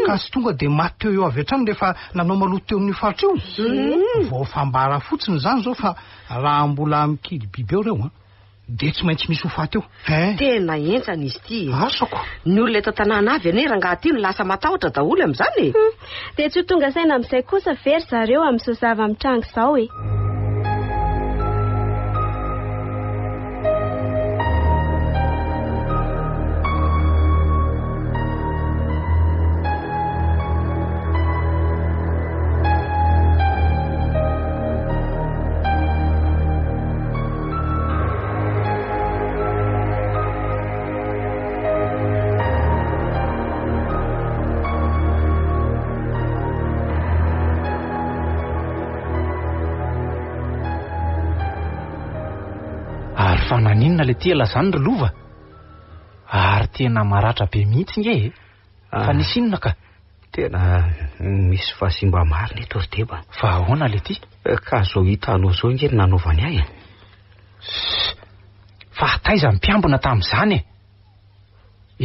Ka tsy tonga dia maty teo eo avy hatrany rehefa nanao maloto teo amin'io faritra io? Vao fambara fotsiny izany izao fa raha mbola mikily biby eo ireo an, dia tsy maintsy misy ho faty eo. Hein?
Tena henjana izy ity e.
Asako.
Ny olona eto an-tanàna avy anie rangahy ity no lasa matahotra daholo amin'izany e.
Dia tsy ho tonga saina amin'izay kosa ve ry zareo amin'izao zava-mitranga izao e?
Fa naninona le ty elah zany ry Lova? Ary tena maratra be mihitsy nge e. Fa nisy inona ka?
Tena misy vazimba marina eto ry Deba.
Fa ahoana le ty?
Ka zao hitanao zao nge no nanaovany ahy e.
Fa taiza ny mpiambina tamin'izany e?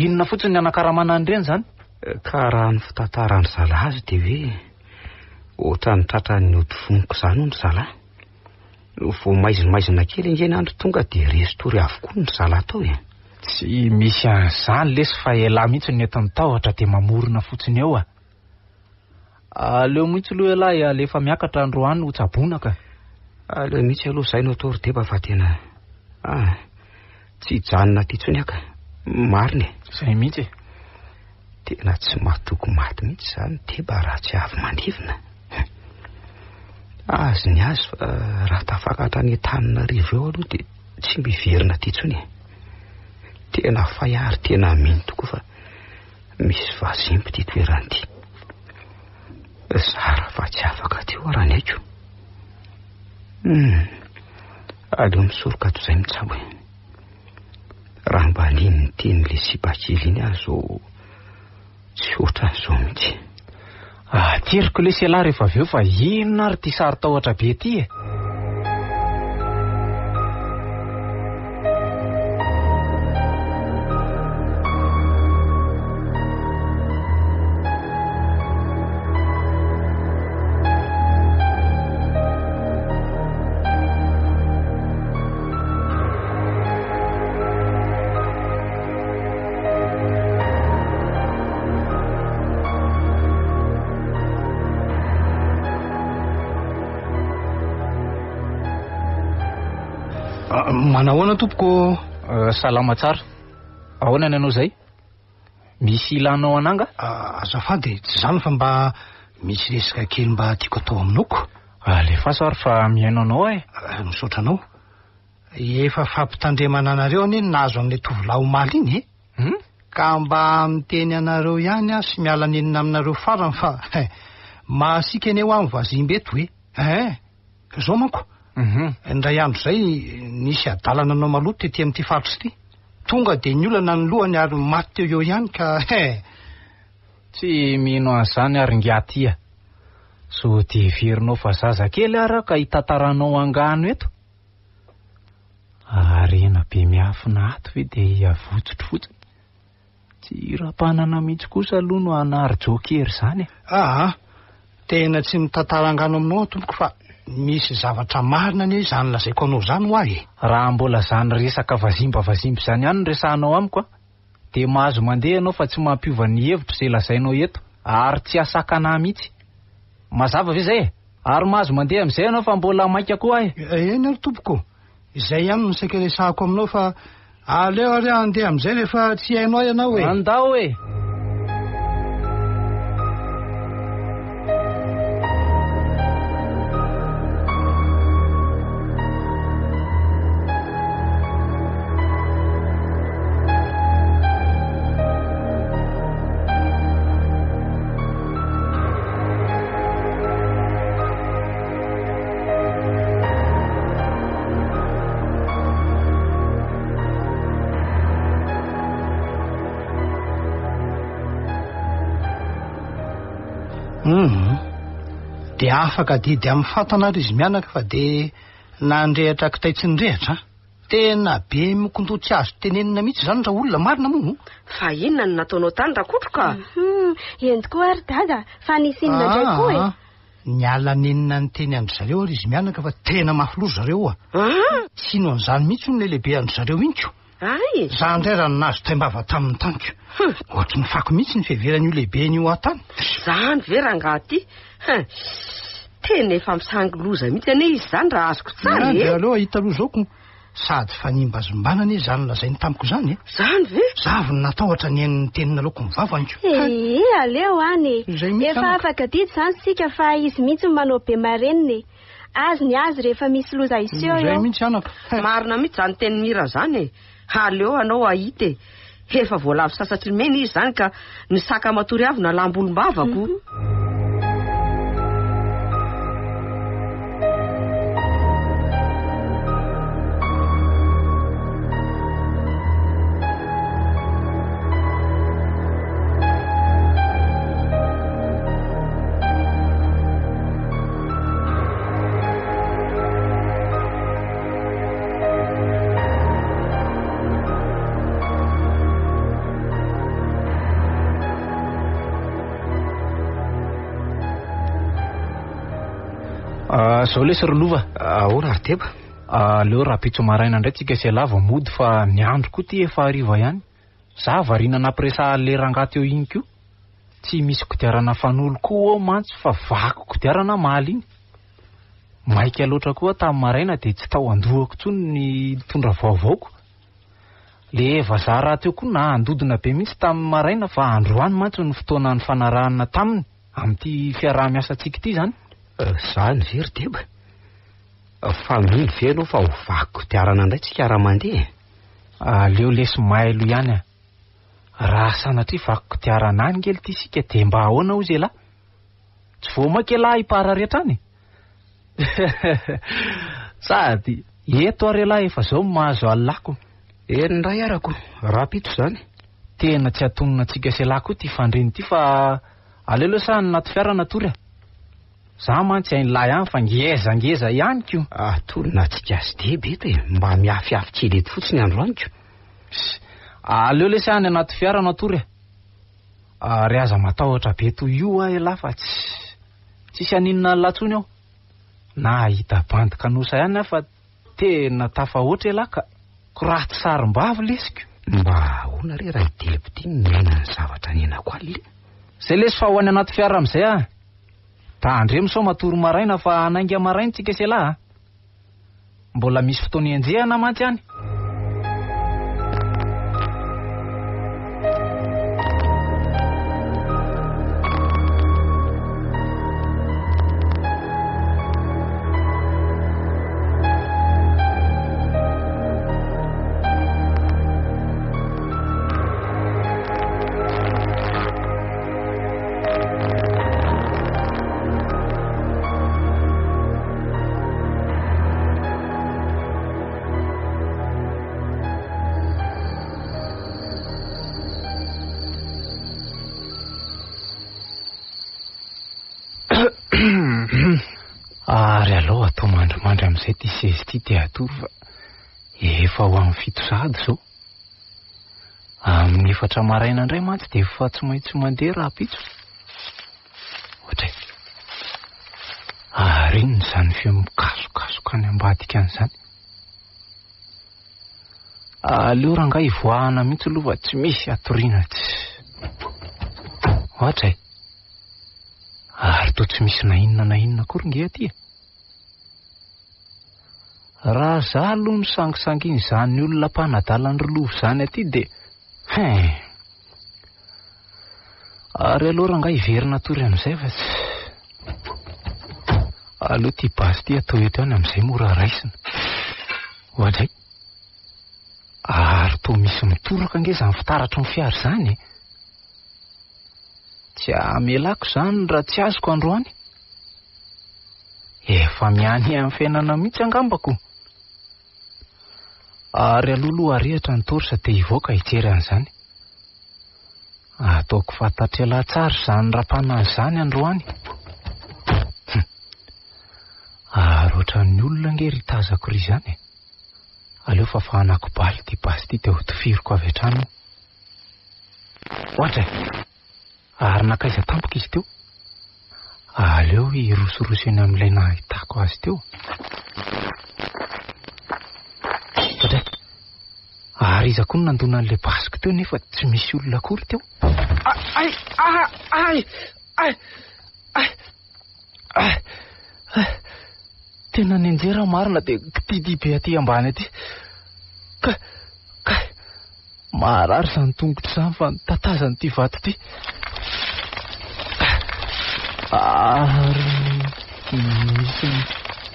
Inona fotsiny ny anakaramana an'ireny izany?
Ka raha ny fitantaran-dry zalahy azy dia hoe ohatran'ny tratran'ny ody voniko izany hono ry zalahy. Vao maizimaizina kely ange ny andro tonga dia resy tory avokoa ny ry zalahy tao e.
Tsy misy an'izany lesy fa elah mihitsy no entin'ny tahotra dia mamorona fotsiny eo a. Aleo mihitsy aloha ialahy alefa miakatra androany ho tsaboina ka.
Aleo mihitsy aloha izay no atao ry Deba fa tena ah, tsy hijanona aty intsony aho ka. Marina e.
Izay mihitsy e.
Tena tsy matoky maty mihitsy izany Deba raha tsy avy mandevina. Azy ny azy fa raha tafakatra any Antananarivo eo aloha dia tsy miverina aty intsony e. Tena fay ary tena mino tokoa fa Misy vazimba ity toerana ity. Zara fa tsy afaka teo aho raha ny aiko. Hmm. Aleo misoroka toy izay mitsabo e. Raha mba nino ny tenin'ilay sipa kely iny aho izao tsy ohatran'izao mihitsy.
Ateriko lesy ialahy rehefa avy eo fa inona ary ity saro-tahotra be ity e?
Ah, manahoana tompoko?
Eh, salama tsara. Ahoana ny anao izay? Misy ilanao ananga?
Ah, azafady, tsy izany fa mba misy resaka kely mba tiako atao aminao ko.
Alefaso ary fa mihaino anao aho e.
Ah, misaotra anao. Efa fampitandremana anareo anie ny nahazo an'ilay tovolahy omaly iny e.
Hum?
Ka mba miteny anareo ihany aho sy miala nenina aminareo farany fa mahasiaka anie hoa ny vazimba eto e. Hein! Zao manko, indray andro izay nisy adala nanao maloto tety amin'ity faritra ity. Tonga dia niolana ny lohany ary maty teo eo ihany ka hein!
Tsy mino an'izany ary ingahy ty a! Sao dia heverinao fa zazakely ary aho ka hitantaranao angano eto? Harena be miafina ato ve dia avotsotro fotsiny? Tsy hiram-panana mihitsy kosa aloha no hanary joker izany e!
Aa! Tena tsy mitantara angano aminao aho tompoko fa misy zavatra marina anie izany lazaiko anao izany hoa e!
Raha mbola izany resaka vazimba vazimba izany ihany no resahanao amiko an, dia mahazo mandeha ianao fa tsy mampiova ny hevitro izay lazainao eto ary tsy hahasakana ahy mihitsy. Mazava ve izay e? Ary mahazo mandeha amin'izay ianao fa mbola maika koa aho
e. Eny ary tompoko, izay ihany no saika resahako aminao fa aleo ary aho handeha amin'izay rehefa tsy haino ahy ianao e.
Andao e.
Hum. Dia afaka adidy amin'ny fatana ary izy mianaka fa dia nandrehatra kitay tsy nirehatra an. Tena be mokondoha tsy azo tenenina mihitsy izany raolona, marina moa?
Fa inona no nataonao tany Rakoto ka?
Hum, eny tokoa ary dada, fa nisy inona indray koa e?
Aa, niala nenina niteny an-dry zareo ary izy mianaka fa tena mafy loha ry zareo a.
Aa!
Tsy hino an'izany mihitsy hono ilay lehibe an-dry zareo iny ko.
Ay!
Za indray raha nahazo taim-bava taminy tany ko. Ohatry ny fako mihitsy ny fiheveran'io lehibeny io ahy tany.
Zany ve rangahy ty? Hein! Tena efa misangy loza mihitsy anie izy izany raha azoko tsara e!
Dia aleo hahita loza ao ko. Sady fanimbazimbana anie izany lazainy tamiko izany e!
Izany ve?
Za avy natahotra nihaino ny teny naloako ny vavany ko.
Ee, aleo any e!
Izay mihitsy
Efa
anaka.
afaka adidy izany isika fa izy mihitsy no manao be marenina e! Azy ny azy rehefa misy loza hiseho
Izay
eo.
mihitsy anaka.
Marina mihitsy izany tenin'i Mira izany e! Aleo anao hahita e! Efa voalavo sasatry ny mena izy izany ka ny saka matory avy nalam-bolombavako.
Zao lesy ry Lova.
Ahoana ry Deba?
Aleo rahampitso maraina indray tsika sy ialahy vao mody fa ny andro koa ty efa hariva ihany. Za variana nampiresahan'ilay rangahy teo iny koa. Tsy misy kodiarana fanolo koa ao mantsy fa vaky kodiarana omaly iny. Maika loatra koa aho tamin'ny maraina dia tsy tao an-dohako intsony ny nitondra vaovaoko. Le vazaha rahateo koa nahandodona be mihitsy tamin'ny maraina fa androany mantsy no fotoana nifanarahana taminy amin'ity fiaraha-miasantsika ity izany.
Izany ve ry Deba? Fa mino ve ianao fa ho vaky kodiarana indray tsika raha mandeha e?
Aleo lesy mailo ihany a! Raha sanatria vaky kodiarana any ngely ity isika dia mba ahoana hozy elah? Tsy vao mainka elah hiparary hatrany e? Sady eto ary elah efa zao no mahazo alako.
Eny indray arako, rahampitso izany.
Tena tsy atonona antsika sy elah koa ity fandreny ity fa aleo aloha sa any anaty fiara natory a! Za mantsy hain'lah ihany fa ngezangeza ihany ko.
Atonona antsika sy Deba eto e, mba miafiafy kely eto fotsiny androany ko.
Ss, aleo lesy any anaty fiara natory a! Ary aza matahotra be toy io hoa elah fa tsy tsisy haninona an'lah tsony ao. Na hahita bandy kanosa ihany aho fa tena tafahoatra elah ka. Ko ratsy sarim-bavy lesy ko.
Mba ahoana re raha i Deba ity no niaina ny zavatra niainako alina e?
Zay lesy fa ho any anaty fiara amin'izay ah. Tandremo sao matory maraina fa hanainga maraina tsika sy elah a. Mbola misy fotoana hianjehana mantsy any. Ary aleo atao mandrimandry amin'izay ity seza ity dia hatory fa efa ho amin'ny fito sahady izao. Amin'ny efatra maraina indray mantsy dia efa tsy maintsy mandeha rahampitso. Ohatray. Ary inona izany feo mikasokasoka any ambadika any izany? Aleo rangahy hivoahana mihitsy aloha fa tsy misy hatoriana tsy. Ohatray. Ary toa tsy misy na inona na inona akory nge aty e. Raha za aloha misangisangin'izany olona mpanadala an-dry Lova izany aty dia hein! Ary aleo rangahy hiverina hatory amin'izay fa tsy. Aleo ity basy ity atao eto ihany amin'izay mora raisina. Oadray! Ary toa misy mitoraka ange izany fitaratry ny fiara izany e! Tsy hamelako izany raha tsy azoko androany. Efa mianihy amin'ny fiainana mihitsy angamba ko. Ary aloha aloha arehitra ny torche dia hivoaka hijery an'izany. Ataoko fantatr'ialahy tsara izany rapanahy izany androany. Hum. Ary ohatran'ny olona ange ry tazako ry izany e. Aleo fafanako baly ity basy ity dia hotifiriko avy hatrany io. Ohatra e! Ary nankaiza tampoka izy teo? Aleo hirosoroso eny amin'ilay nahitako azy teo. Ohatray. Ary iza koa no nandona an'ilay basiko teo nefa tsy misy olona akory teo? Ay! Ay! Ay! Ay! Ay! Ay! Tena nianjera marina dia kitidy be aty ambany aty. Ka, ka, Maharary izany tongotra izany fa nitatazana ity vato ity. Ary misy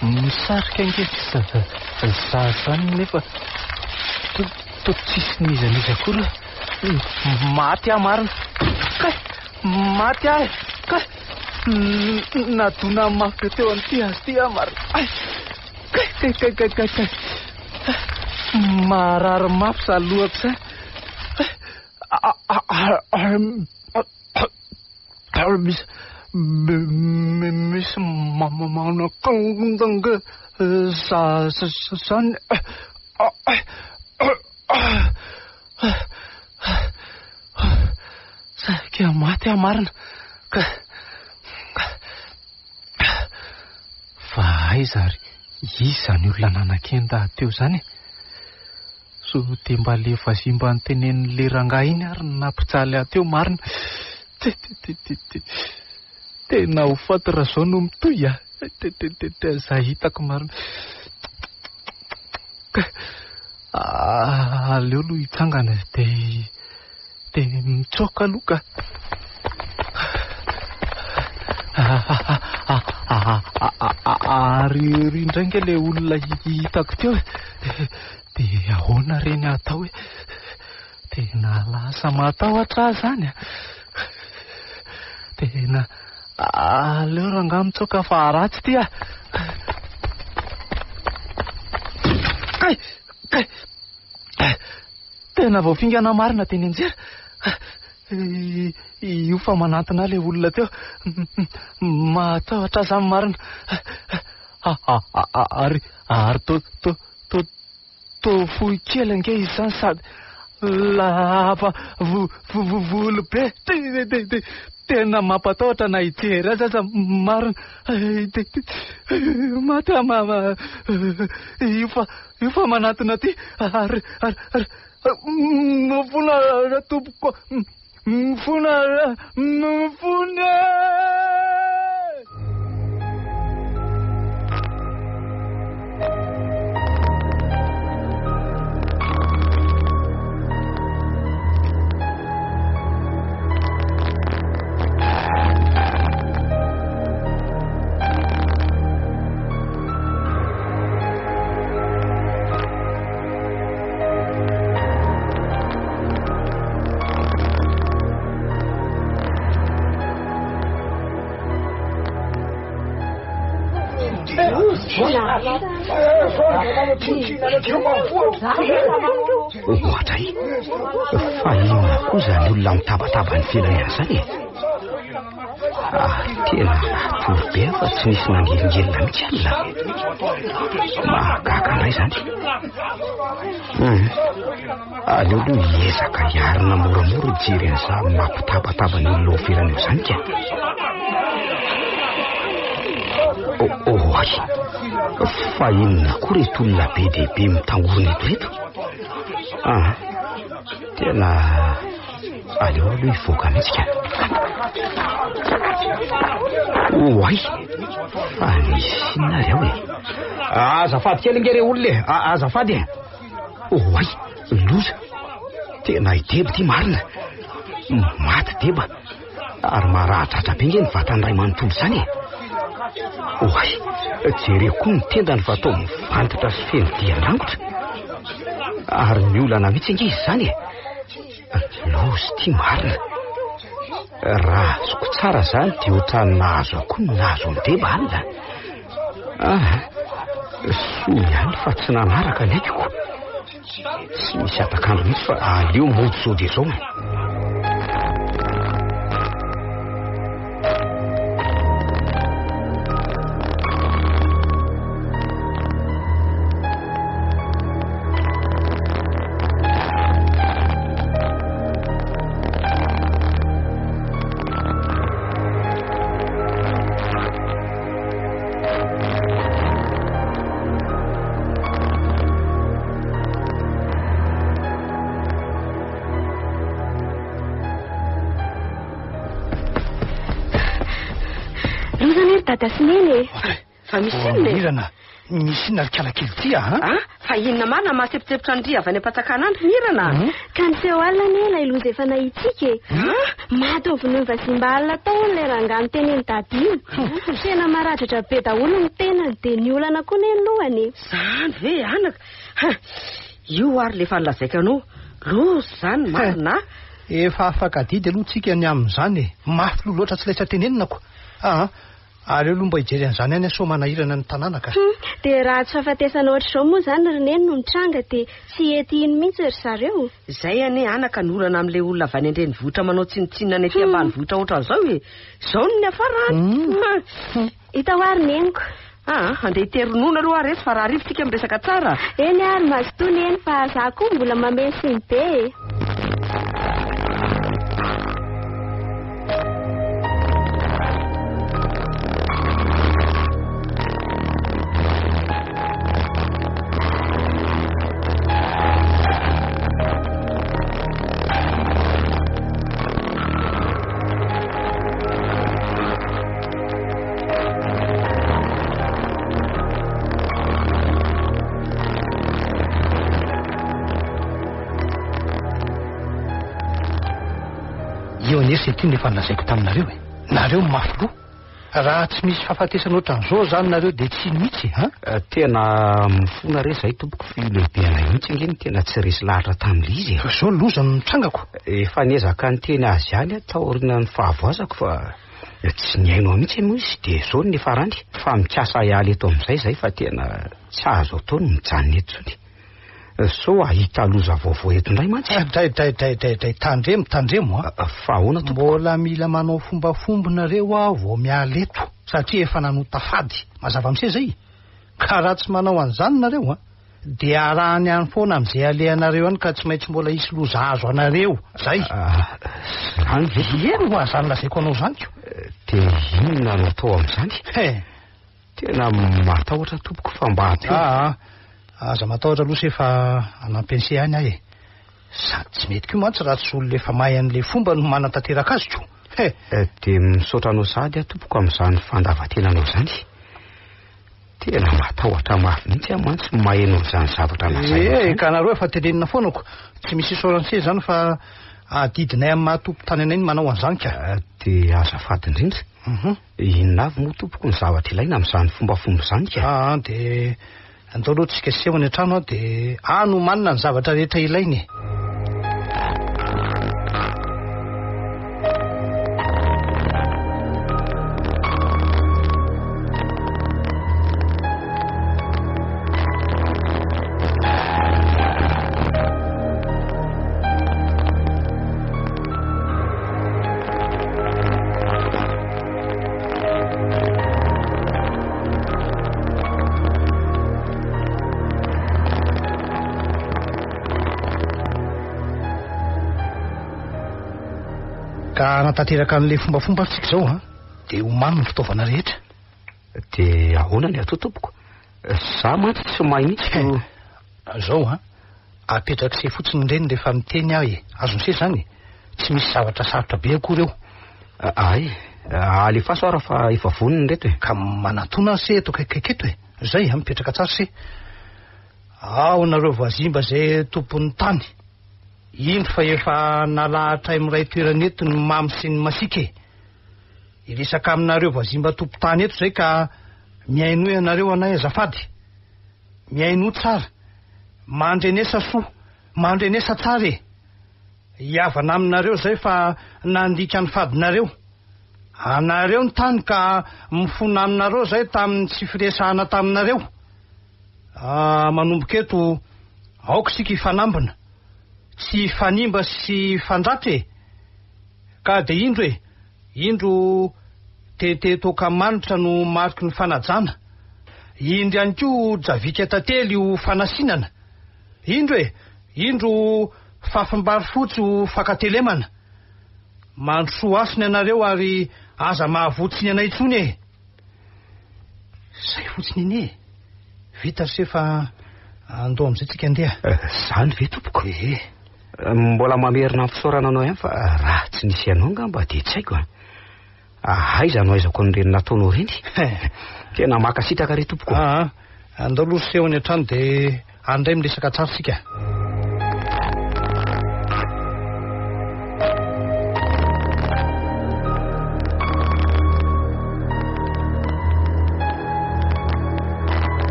misarika ange za izany nefa toa tsisy n'iza n'iza akory. Maty aho marina. Kay! Maty aho e! Kay! Nadona mafy be teo amin'ity hazo ity aho marina. Ay! Kay kay kay kay kay kay. Marary mafy izany lohako izany. Ary misy misy manakonganga zany. Saika maty aho marina ka. Fa. Aiza ary iza izany olona nanakenda ahy teo izany e? Sao dia mba le vazimba notenenin'le rangahy iny ary no nampijaly ahy teo marina. Te te te te te. Tena ho faty raha izao no mitohy a! Te te te te izay hitako marina. Aleo aloha hitsangana dia dia mitsoaka aloha ka. Ary ery indray ange ilay olona hitako teo e. Dia ahoana re ny atao e? Tena lasa matahotra aho izany a. Tena aleo rangahy mitsoaka fa ratsy ity a. Kay! Kay! Tena vao fingana marina dia nianjera. Io fa manantona ahy ilay olona teo. Mahatahotra ahy izany marina. Ary ary to to to to fohy kely ange izy izany sady lava volo be. Tena mampatahotra na hijery azy aza marina. Maty aho mama. Io fa io fa manantona aty ary ary ary mifona tompoko mifona mifona.
Ohatra e! Fa inona koa izany olona mitabataba any ivelany any izany e? Ary tena natory be aho fa tsy nisy nanelingelina mihitsy alina. Mahagaga indray izany. Hmm. Aleo aloha hiezaka hiarina moramora hijery an'izany mampitabataba ny olona ao ivelany ao izany ka. Oh, oh, ay. Fa inona koa reto olona be dia be mitangorona eto reto? Ah, tena aleo aloha hivoaka mihitsy ka. Oay, fa misy inona ary ao e? Azafady kely nge re olona e, azafady e. Oay, loza. Tena i Deba ity marina. Maty Deba. Ary maharahadratra be nge ny vatany iray manontolo izany e. Oay, jereo koa ny tendany fa toa mivantatra sy feno dian-drangotra. Ary miolana mihitsy ange izy izany e. Loza ity marina. Raha azoko tsara izany dia ohatran'ny nahazo akoho ny nahazo an'i Deba alina. Ah, soa ihany fa tsy nanaraka ny aikiko. Tsy misy hatak'andro mihitsy fa aleo mody izao dia izao.
Loza anie ry dada sy neny e.
Fa misy inona e?
Mirana, misy inona ry kala kely ty a?
Ah, fa inona marina maha-tsepotsepotra an-dry avy any am-patsakana any ry Mirana?
Ka niseho alina anie ilay loza efa nahitsika e. Maty novonoin'ny vazimba alina tao hono ilay rangahy notenenin'i dada iny. Tena maradratra be daholo ny tenany dia niolana koa anie ny lohany e.
Zany ve anaka? Ha, io ary le efa nolazaiko anao. Loza izany marina a.
Efa afaka adidy aloha tsika ny amin'izany e. Mafy loha loatra tsy laitra tenenina ko. Aa, aleo aloha mba hijery an'izany any aho sao manahirana ny tanàna ka.
Hum, dia raha tsy fahafatesana ohatr'izao moa izany ry neny no mitranga dia tsy hety hino mihitsy ry zareo.
Izay anie anaka ny olana amin'ilay olona avy any an-drenivohitra manao tsinontsinona any aty ambanivohitra ohatran'izao e. Izao no niafarany.
Hum. Hita hoa ry neniko.
Aa, andeha hitery ronono aloha aho resy fa rahariva tsika miresaka tsara.
Eny ary, mazotoa neny fa za koa mbola mameno siny be e.
anie se ty no efa nolazaiko taminareo e. Nareo mafy loha. Raha tsy misy fahafatesana ohatran'izao zany nareo dia tsy hino mihitsy e, an?
Tena mifona re zahay tompoko fa io lehibe anay mihitsy ange no tena tsy resy lahatra tamin'ilay izy e.
Fa zao loza no nitrangako.
Efa niezaka niteny azy ihany aho taorian'ny fahavoazako fa tsy nihaino ahy mihitsy moa izy dia izao no niafarany. Fa mikasa hiala eto amin'izay izahay fa tena tsy azo atao ny mijanona eto intsony. Sao hahita loza vaovao eto indray mantsy.
Dray, dray, dray, dray, dray, tandremo, tandremo a.
Fa ahoana tompoko?
Mbola mila manao fombafomba nareo aho vao miala eto, satria efa nanota fady. Mazava amse zay? Ka raha tsy manao an'izany nareo a, dia arahany any foana amin'izay alehanareo any ka tsy maintsy mbola hisy loza azo anareo. Zay.
Zany ve?
Eny hoa, zany lazaiko anao zany ko.
Dia inona no atao amin'izany?
He.
Tena matahotra tompoko fa mba ampio.
Aa, aza matahotra aloha se fa hanampy an'se ihany aho e. Sady tsy mety koa mantsy raha tsy olona efa mahay an'ilay fomba no manatanteraka azy ko. He.
Dia misaotra anao sahady aho tompoko amin'izany fandavan-tenanao izany. Tena matahotra mafy mihitsy aho mantsy maheno an'izany zavatra lazainao
Ee,
izany.
ka nareo efa tenenina foana ko. Tsy misy isaoran'se izany fa adidinay amin'ny maha tompon-tany anay ny manao an'izany ka.
Dia azafady indrindra. Inona avy moa tompoko ny zavatra ilaina amin'izany fombafomba izany ka?
Aa dia andao aloha tsika seho any an-trano an, dia any omanina ny zavatra rehetra ilaina e. Ka hanatanteraka an'ilay fombafomba ary tsika izao an, dia omano ny fitaovana rehetra.
Dia ahoana ny atao tompoko? Za mantsy tsy mahay mihitsy ko.
Zao an, apetrak'se fotsiny ireny rehefa miteny aho e, azon'se zany e, tsy misy zavatra sarotra be akory eo.
Ay, alefaso ara fa efa vonona ireto e.
Ka manatona se eto akaikikaiky eto e, zay an, mipetraka tsara se. Ao nareo vazimba zay tompon'ny tany, indro fa efa nalahatray miray toerana eto ny mamy sy ny masiaka e. Hiresaka aminareo vazimba tompon-tany eto zay ka mihainoa ianareo anay azafady. Mihainoa tsara. Mandrenesa soa. Mandrenesa tsara e. Hihavana aminareo zay fa nandika ny fadinareo. Anareo ny tany ka mifona aminareo zay tamin'ny tsy firesahana taminareo. Ah, manomboka eto, aoka isika hifanambina. Tsy hifanimba sy hifandratra e. Ka dia indro e, indro tete toaka manitra no mariky ny fanajana. Indro ihany koa javika tantely ho fanasinana. Indro e, indro fafim-bary fotsy ho fankatelemana. Mandrosoa hasina ianareo ary aza mahavotsiny anay intsony e. Zay fotsiny anie e. Vita ry se fa andao amin'izay tsika andeha.
Zany ve tompoko?
Ehe.
Mbola mamerina ny fisaorana anao ihany fa raha tsy nisy anao angamba dia tsy haiko a. Aiza no aizako an'ireny nataonao ireny? Tena mankasitraka re tompoko.
Aa, andao aloha ry se any an-trano dia any indray miresaka tsara isika.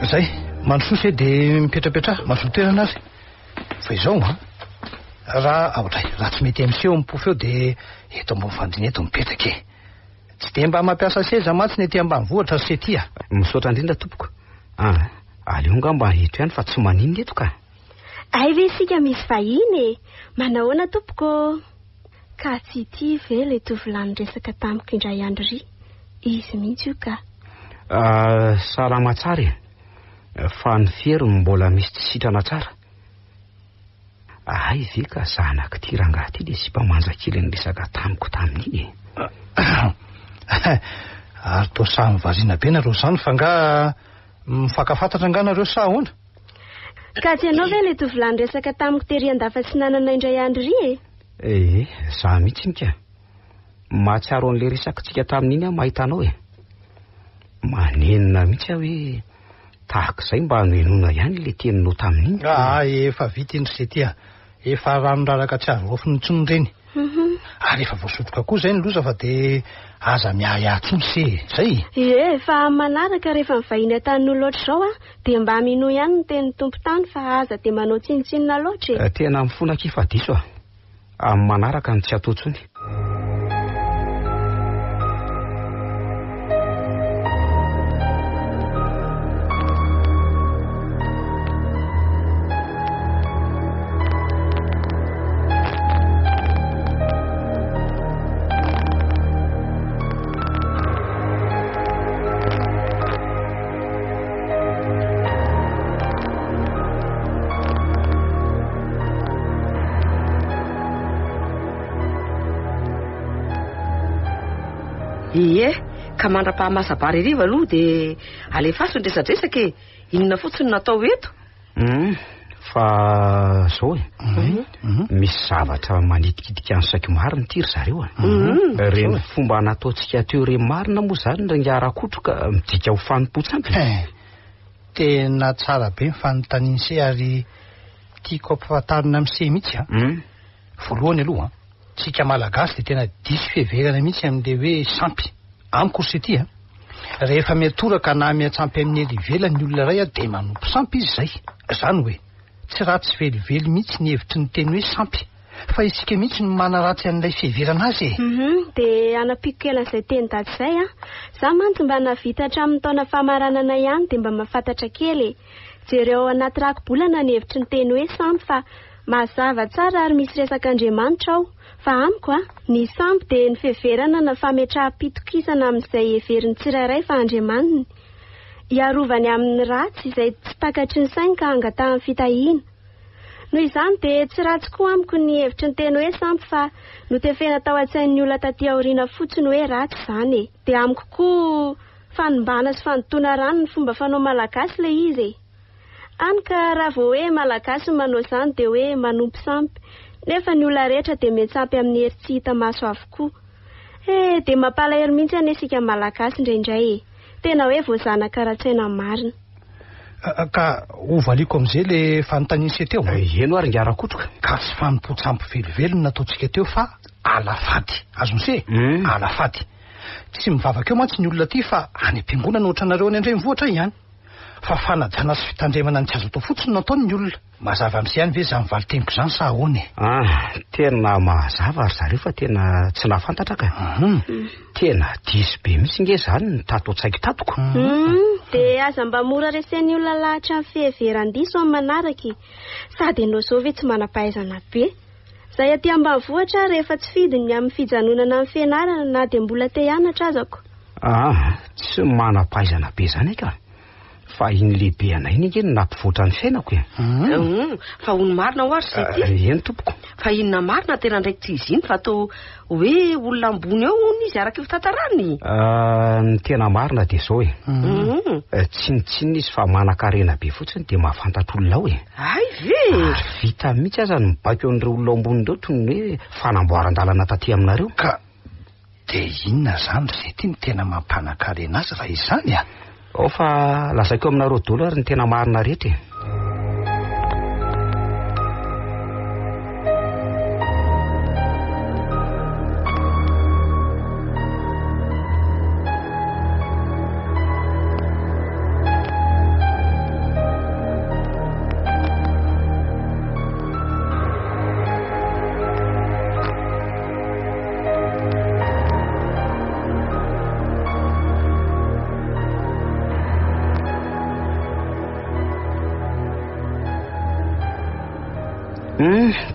Zay, mandrosoa se dia mipetrapetraha, mazoto toerana ary. Fa izao an, raha aotray, raha tsy mety miseho amin'ny pofy eo dia eto ambony fandriana eto mipetraka e. Tsy dia mba mampiasa seza mantsy ny ety ambanivohitra ry Sety a.
Misaotra indrindra tompoko. Ah, aleo angamba eto ihany fa tsy maninona eto ka.
Hay ve isika misy vahiny e? Manahoana tompoko ô? Ka tsy ity ve ilay tovolahy niresaka tamiko indray andro ry? Izy mihitsy io ka.
Ah, salama tsara e. Fa ny fery no mbola misy tsy sitrana tsara. Hay ve ka zanak'ity rangahy ity ilay sipa manja kely niresaka tamiko tamin'iny e.
Ary toa samy variana be nareo izany fa nga mifankafantatra nga nareo sa ahoana?
Ka tsy ianao ve ilay tovolahy niresaka tamiko tery Andafatsinanana indray andro iry e?
Ee, za mihitsy ka. Mahatsiaro an'ilay resakitsika tamin'iny aho mahita anao e. Manenina mihitsy aho hoe tahaka izay mba nohenoina ihany ilay teninao tamin'iny.
Ah, efa vita iny ry Sety a. Efa rano raraka tsy azo raofina intsony ireny. Ary efa voasotroka koa izay ny loza fa dia aza miahiahy intsony se e. Zay.
Ie, fa amin'ny manaraka rehefa mivahiny an-tanin'olona ohatr'izao a, dia mba minoa ihany ny tenin'ny tompon-tany fa aza dia manao tsinontsinona loatra e.
Tena mifona akia fa diso a. Amin'ny manaraka no tsy atao intsony.
Ie, ka mandra-pahamasa-bary hariva aloha dia alefaso ny resadresaka e. Inona fotsiny no natao eto?
Fa zao e. Misy zavatra manitikitika ny saiko marina ity ry zareo a. Ireny fomba nataontsika teo ireny marina moa izany ry ingahy Rakoto ka midika ho fanompoan-tsampy.
Eh, tena tsara be ny fanontanian'i se ary tiako ampifantarina amin'i se mihitsy a. Voalohany aloha, tsika Malagasy dia tena diso fiheverana mihitsy amin'ilay hoe sampy. Amiko ry se ty a. Rehefa miatoraka na miatsampy amin'ny ery ivelany ny olona iray dia manompo sampy izy izay. Izany hoe, tsy ratsy velively mihitsy ny hevitry ny teny hoe sampy, fa isika mihitsy no manaratsy an'ilay fiheverana azy e!
Hum, dia hanampiako kely an'izay teny dada izay an. Za mantsy mba nahavita hatramin'ny taona famaranana ihany dia mba mahafantatra kely e. Jereo ao anaty rakibolana ny hevitry ny teny hoe sampy fa mazava tsara ary misy resaka Andriamanitra ao. Fa amiko a, ny sampy dia ny fiheverana na fametraham-pitokisana amin'izay heverin'ny tsirairay fa andriamaniny. Hiarovany amin'ny ratsy izay tsy takatry ny sainy ka hangatahany fitahiana. Noho izany dia tsy ratsy koa amiko ny hevitry ny teny hoe sampy fa notefena tao an-tsain'ny olona taty aoriana fotsiny hoe ratsy izany e. Dia amiko koa fanimbana sy fandotoana rano ny fomba fanao malagasy ilay izy e. Hany ka raha vao hoe Malagasy no manao izany dia hoe manompo sampy, nefa ny olona rehetra dia miantsampy amin'ny hery tsy hita maso avokoa. He, dia mampalahelo mihitsy anie isika Malagasy indraindray e! Tena hoe voazanaka ara-tsaina marina.
Ka hovaliako amin'izay le fanontanian'i se teo.
Heno ary ingahy Rakoto ka.
Ka tsy fanompoan-tsampy velively no nataontsika teo fa alafady. Azon'i se? Alafady. Tsy mivavaka eo mantsy ny olona aty fa any am-piangonana ohatranareo any an-drenivohitra ihany. Fa fanajana sy fitandremana ny tsy azo atao fotsiny no ataony ny olona. Mazava amin'izay ihany ve izany valin-teniko izany sa ahoana e?
Ah, tena mazava ry zareo fa tena tsy nahafantatra ka. Tena diso be mihitsy nge izany ny tato an-tsaiko tato ko.
Hum, dia aza mba mora resen'ny olona lahatra amin'ny fiheveran-diso amin'ny manaraka e. Sady ianao izao ve tsy manam-pahaizana be? Izahay aty ambanivohitra rehefa tsy fidiny ny amin'ny fijanonana amin'ny fianarana na dia mbola te hianatra aza ko.
Ah, tsy manam-pahaizana be izany ka. Fa iny lehibe anay iny ange no nampivoatra ny fiainako e.
Hum, fa hono marina hoa ry Sety.
Eny tompoko.
Fa inona marina tena andraikitr'izy iny fa toa hoe olona ambony eo hono izy araka io fitantarany.
Ny tena marina dia izao e. Tsinontsinona izy fa manan-karena be fotsiny dia mahafantatra olona ao e.
Hay ve?
Ary vita mihitsy aza ny mibaiko an'ireo olona ambony ireo toy ny hoe fanamboaran-dalana taty aminareo.
Ka dia inona izany ry Sety no tena mampanan-karena azy raha izany a?
Ao fa lazaiko aminareo daholo ary ny tena marina rehetra e.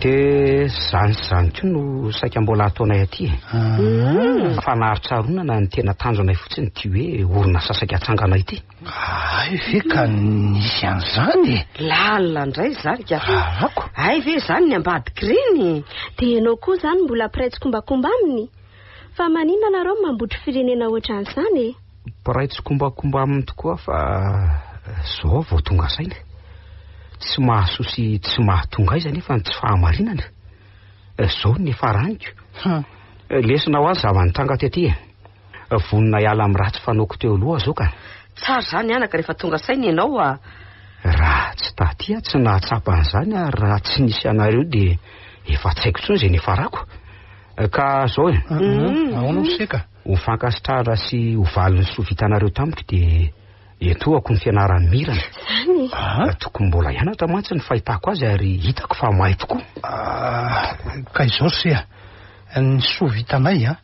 Dia izany sy izany koa no saika mbola ataonay aty e. Fanaritsaronana ny tena tanjonay fotsiny ity hoe orinasa saika hatsangana ity.
Hay ve ka nisy an'izany e?
Lalina indray izany ka.
Rarako.
Hay ve izany ny ambadik'ireny?
Dia ianao koa izany mbola mpiray tsikombakomba aminy? Fa maninona nareo no mambotry firenena ohatran'izany e?
Mpiray tsikombakomba aminy tokoa fa izao aho vao tonga saina. Tsy mahasoa sy tsy mahatonga aiza anefa ny tsy fahamarinana. Izao no niafaraniko. Lesona ho ahy ny zava-nitranga tety e. Vonona hiala amin'ny ratsy fanaoko teo aloha aho izao ka.
Tsara izany anaka rehefa tonga saina ianao a.
Raha tsy taty aho tsy nahatsapa an'izany ary raha tsy nisy anareo dia efa tsy haiko intsony izay niafarako. Ka izao e.
Ahoana hoy se ka?
Ho fankasitrahana sy ho valin'ny soa vitanareo tamiko dia entohako ny fianaran'i Mirana.
Izany e?
Tokony mbola hianatra mantsy ny fahitako azy ary hitako fa mahay tokoa.
Ka izao ry se a, ny soa vitanay a,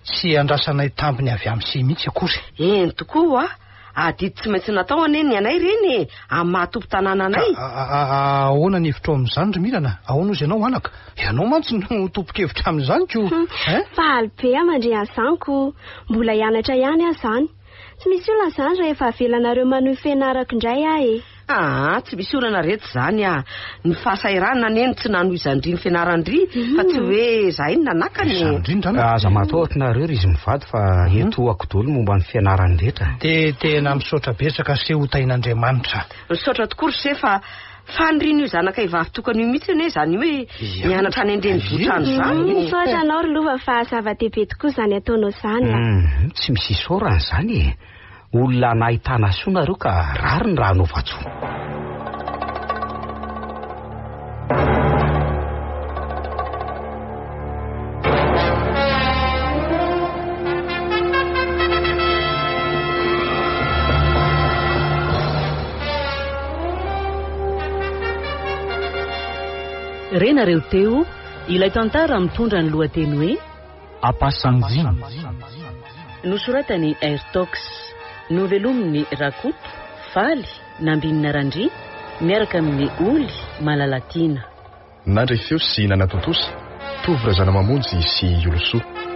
tsy andrasanay tambiny avy amin'ny se mihitsy akory.
Eny tokoa hoa, adidy tsy maintsy natao anie ny anay ireny e, amin'ny maha tompon-tanàna anay.
Ka ahoana ny hevitrao amin'izany ry Mirana? Ahoana hozy ianao anaka? Ianao mantsy no tompon-kevitra amin'izany ko. Hein?
Faly be aho mandre an'izany ko. Mbola hianatra ihany aho izany. Tsy misy olana izany raha efa avelanareo manohy fianarako indray aho e.
Aa, tsy misy olana reto izany ah. Ny fahasahiranana anie no tsy nanohizan-dry ny fianaran-dry fa tsy hoe izahay no nanakana e.
Izany indrindra anaka.
Aza matahotra nareo ry izy mivady fa eto ako daholo momba ny fianarany rehetra.
Dia tena misaotra betsaka se ho tahin'Andriamanitra.
Misaotra tokoa ry se fa fanirian'io zanakay vavy tokana io mihitsy anie izany hoe mianatra any an-drenivohitra any izany e.
Misaotra anao ry Lova fa zava-dehibe tokoa izany ataonao izany a.
Tsy misy isaorana izany e. Olona nahitana soa nareo ka rariny raha anaovan-tsoa.
Renareo teo ilay tantara mitondra ny lohateny hoe
Ampasanjina.
Nosoratan'i Airtox. Novelomin'i Rakoto, Faly, Nambinina Randria, miaraka amin'i Oly, Malalatiana.
Nandray feo sy nanatontosa, Tovo Razanamamonjy sy Iolosoa.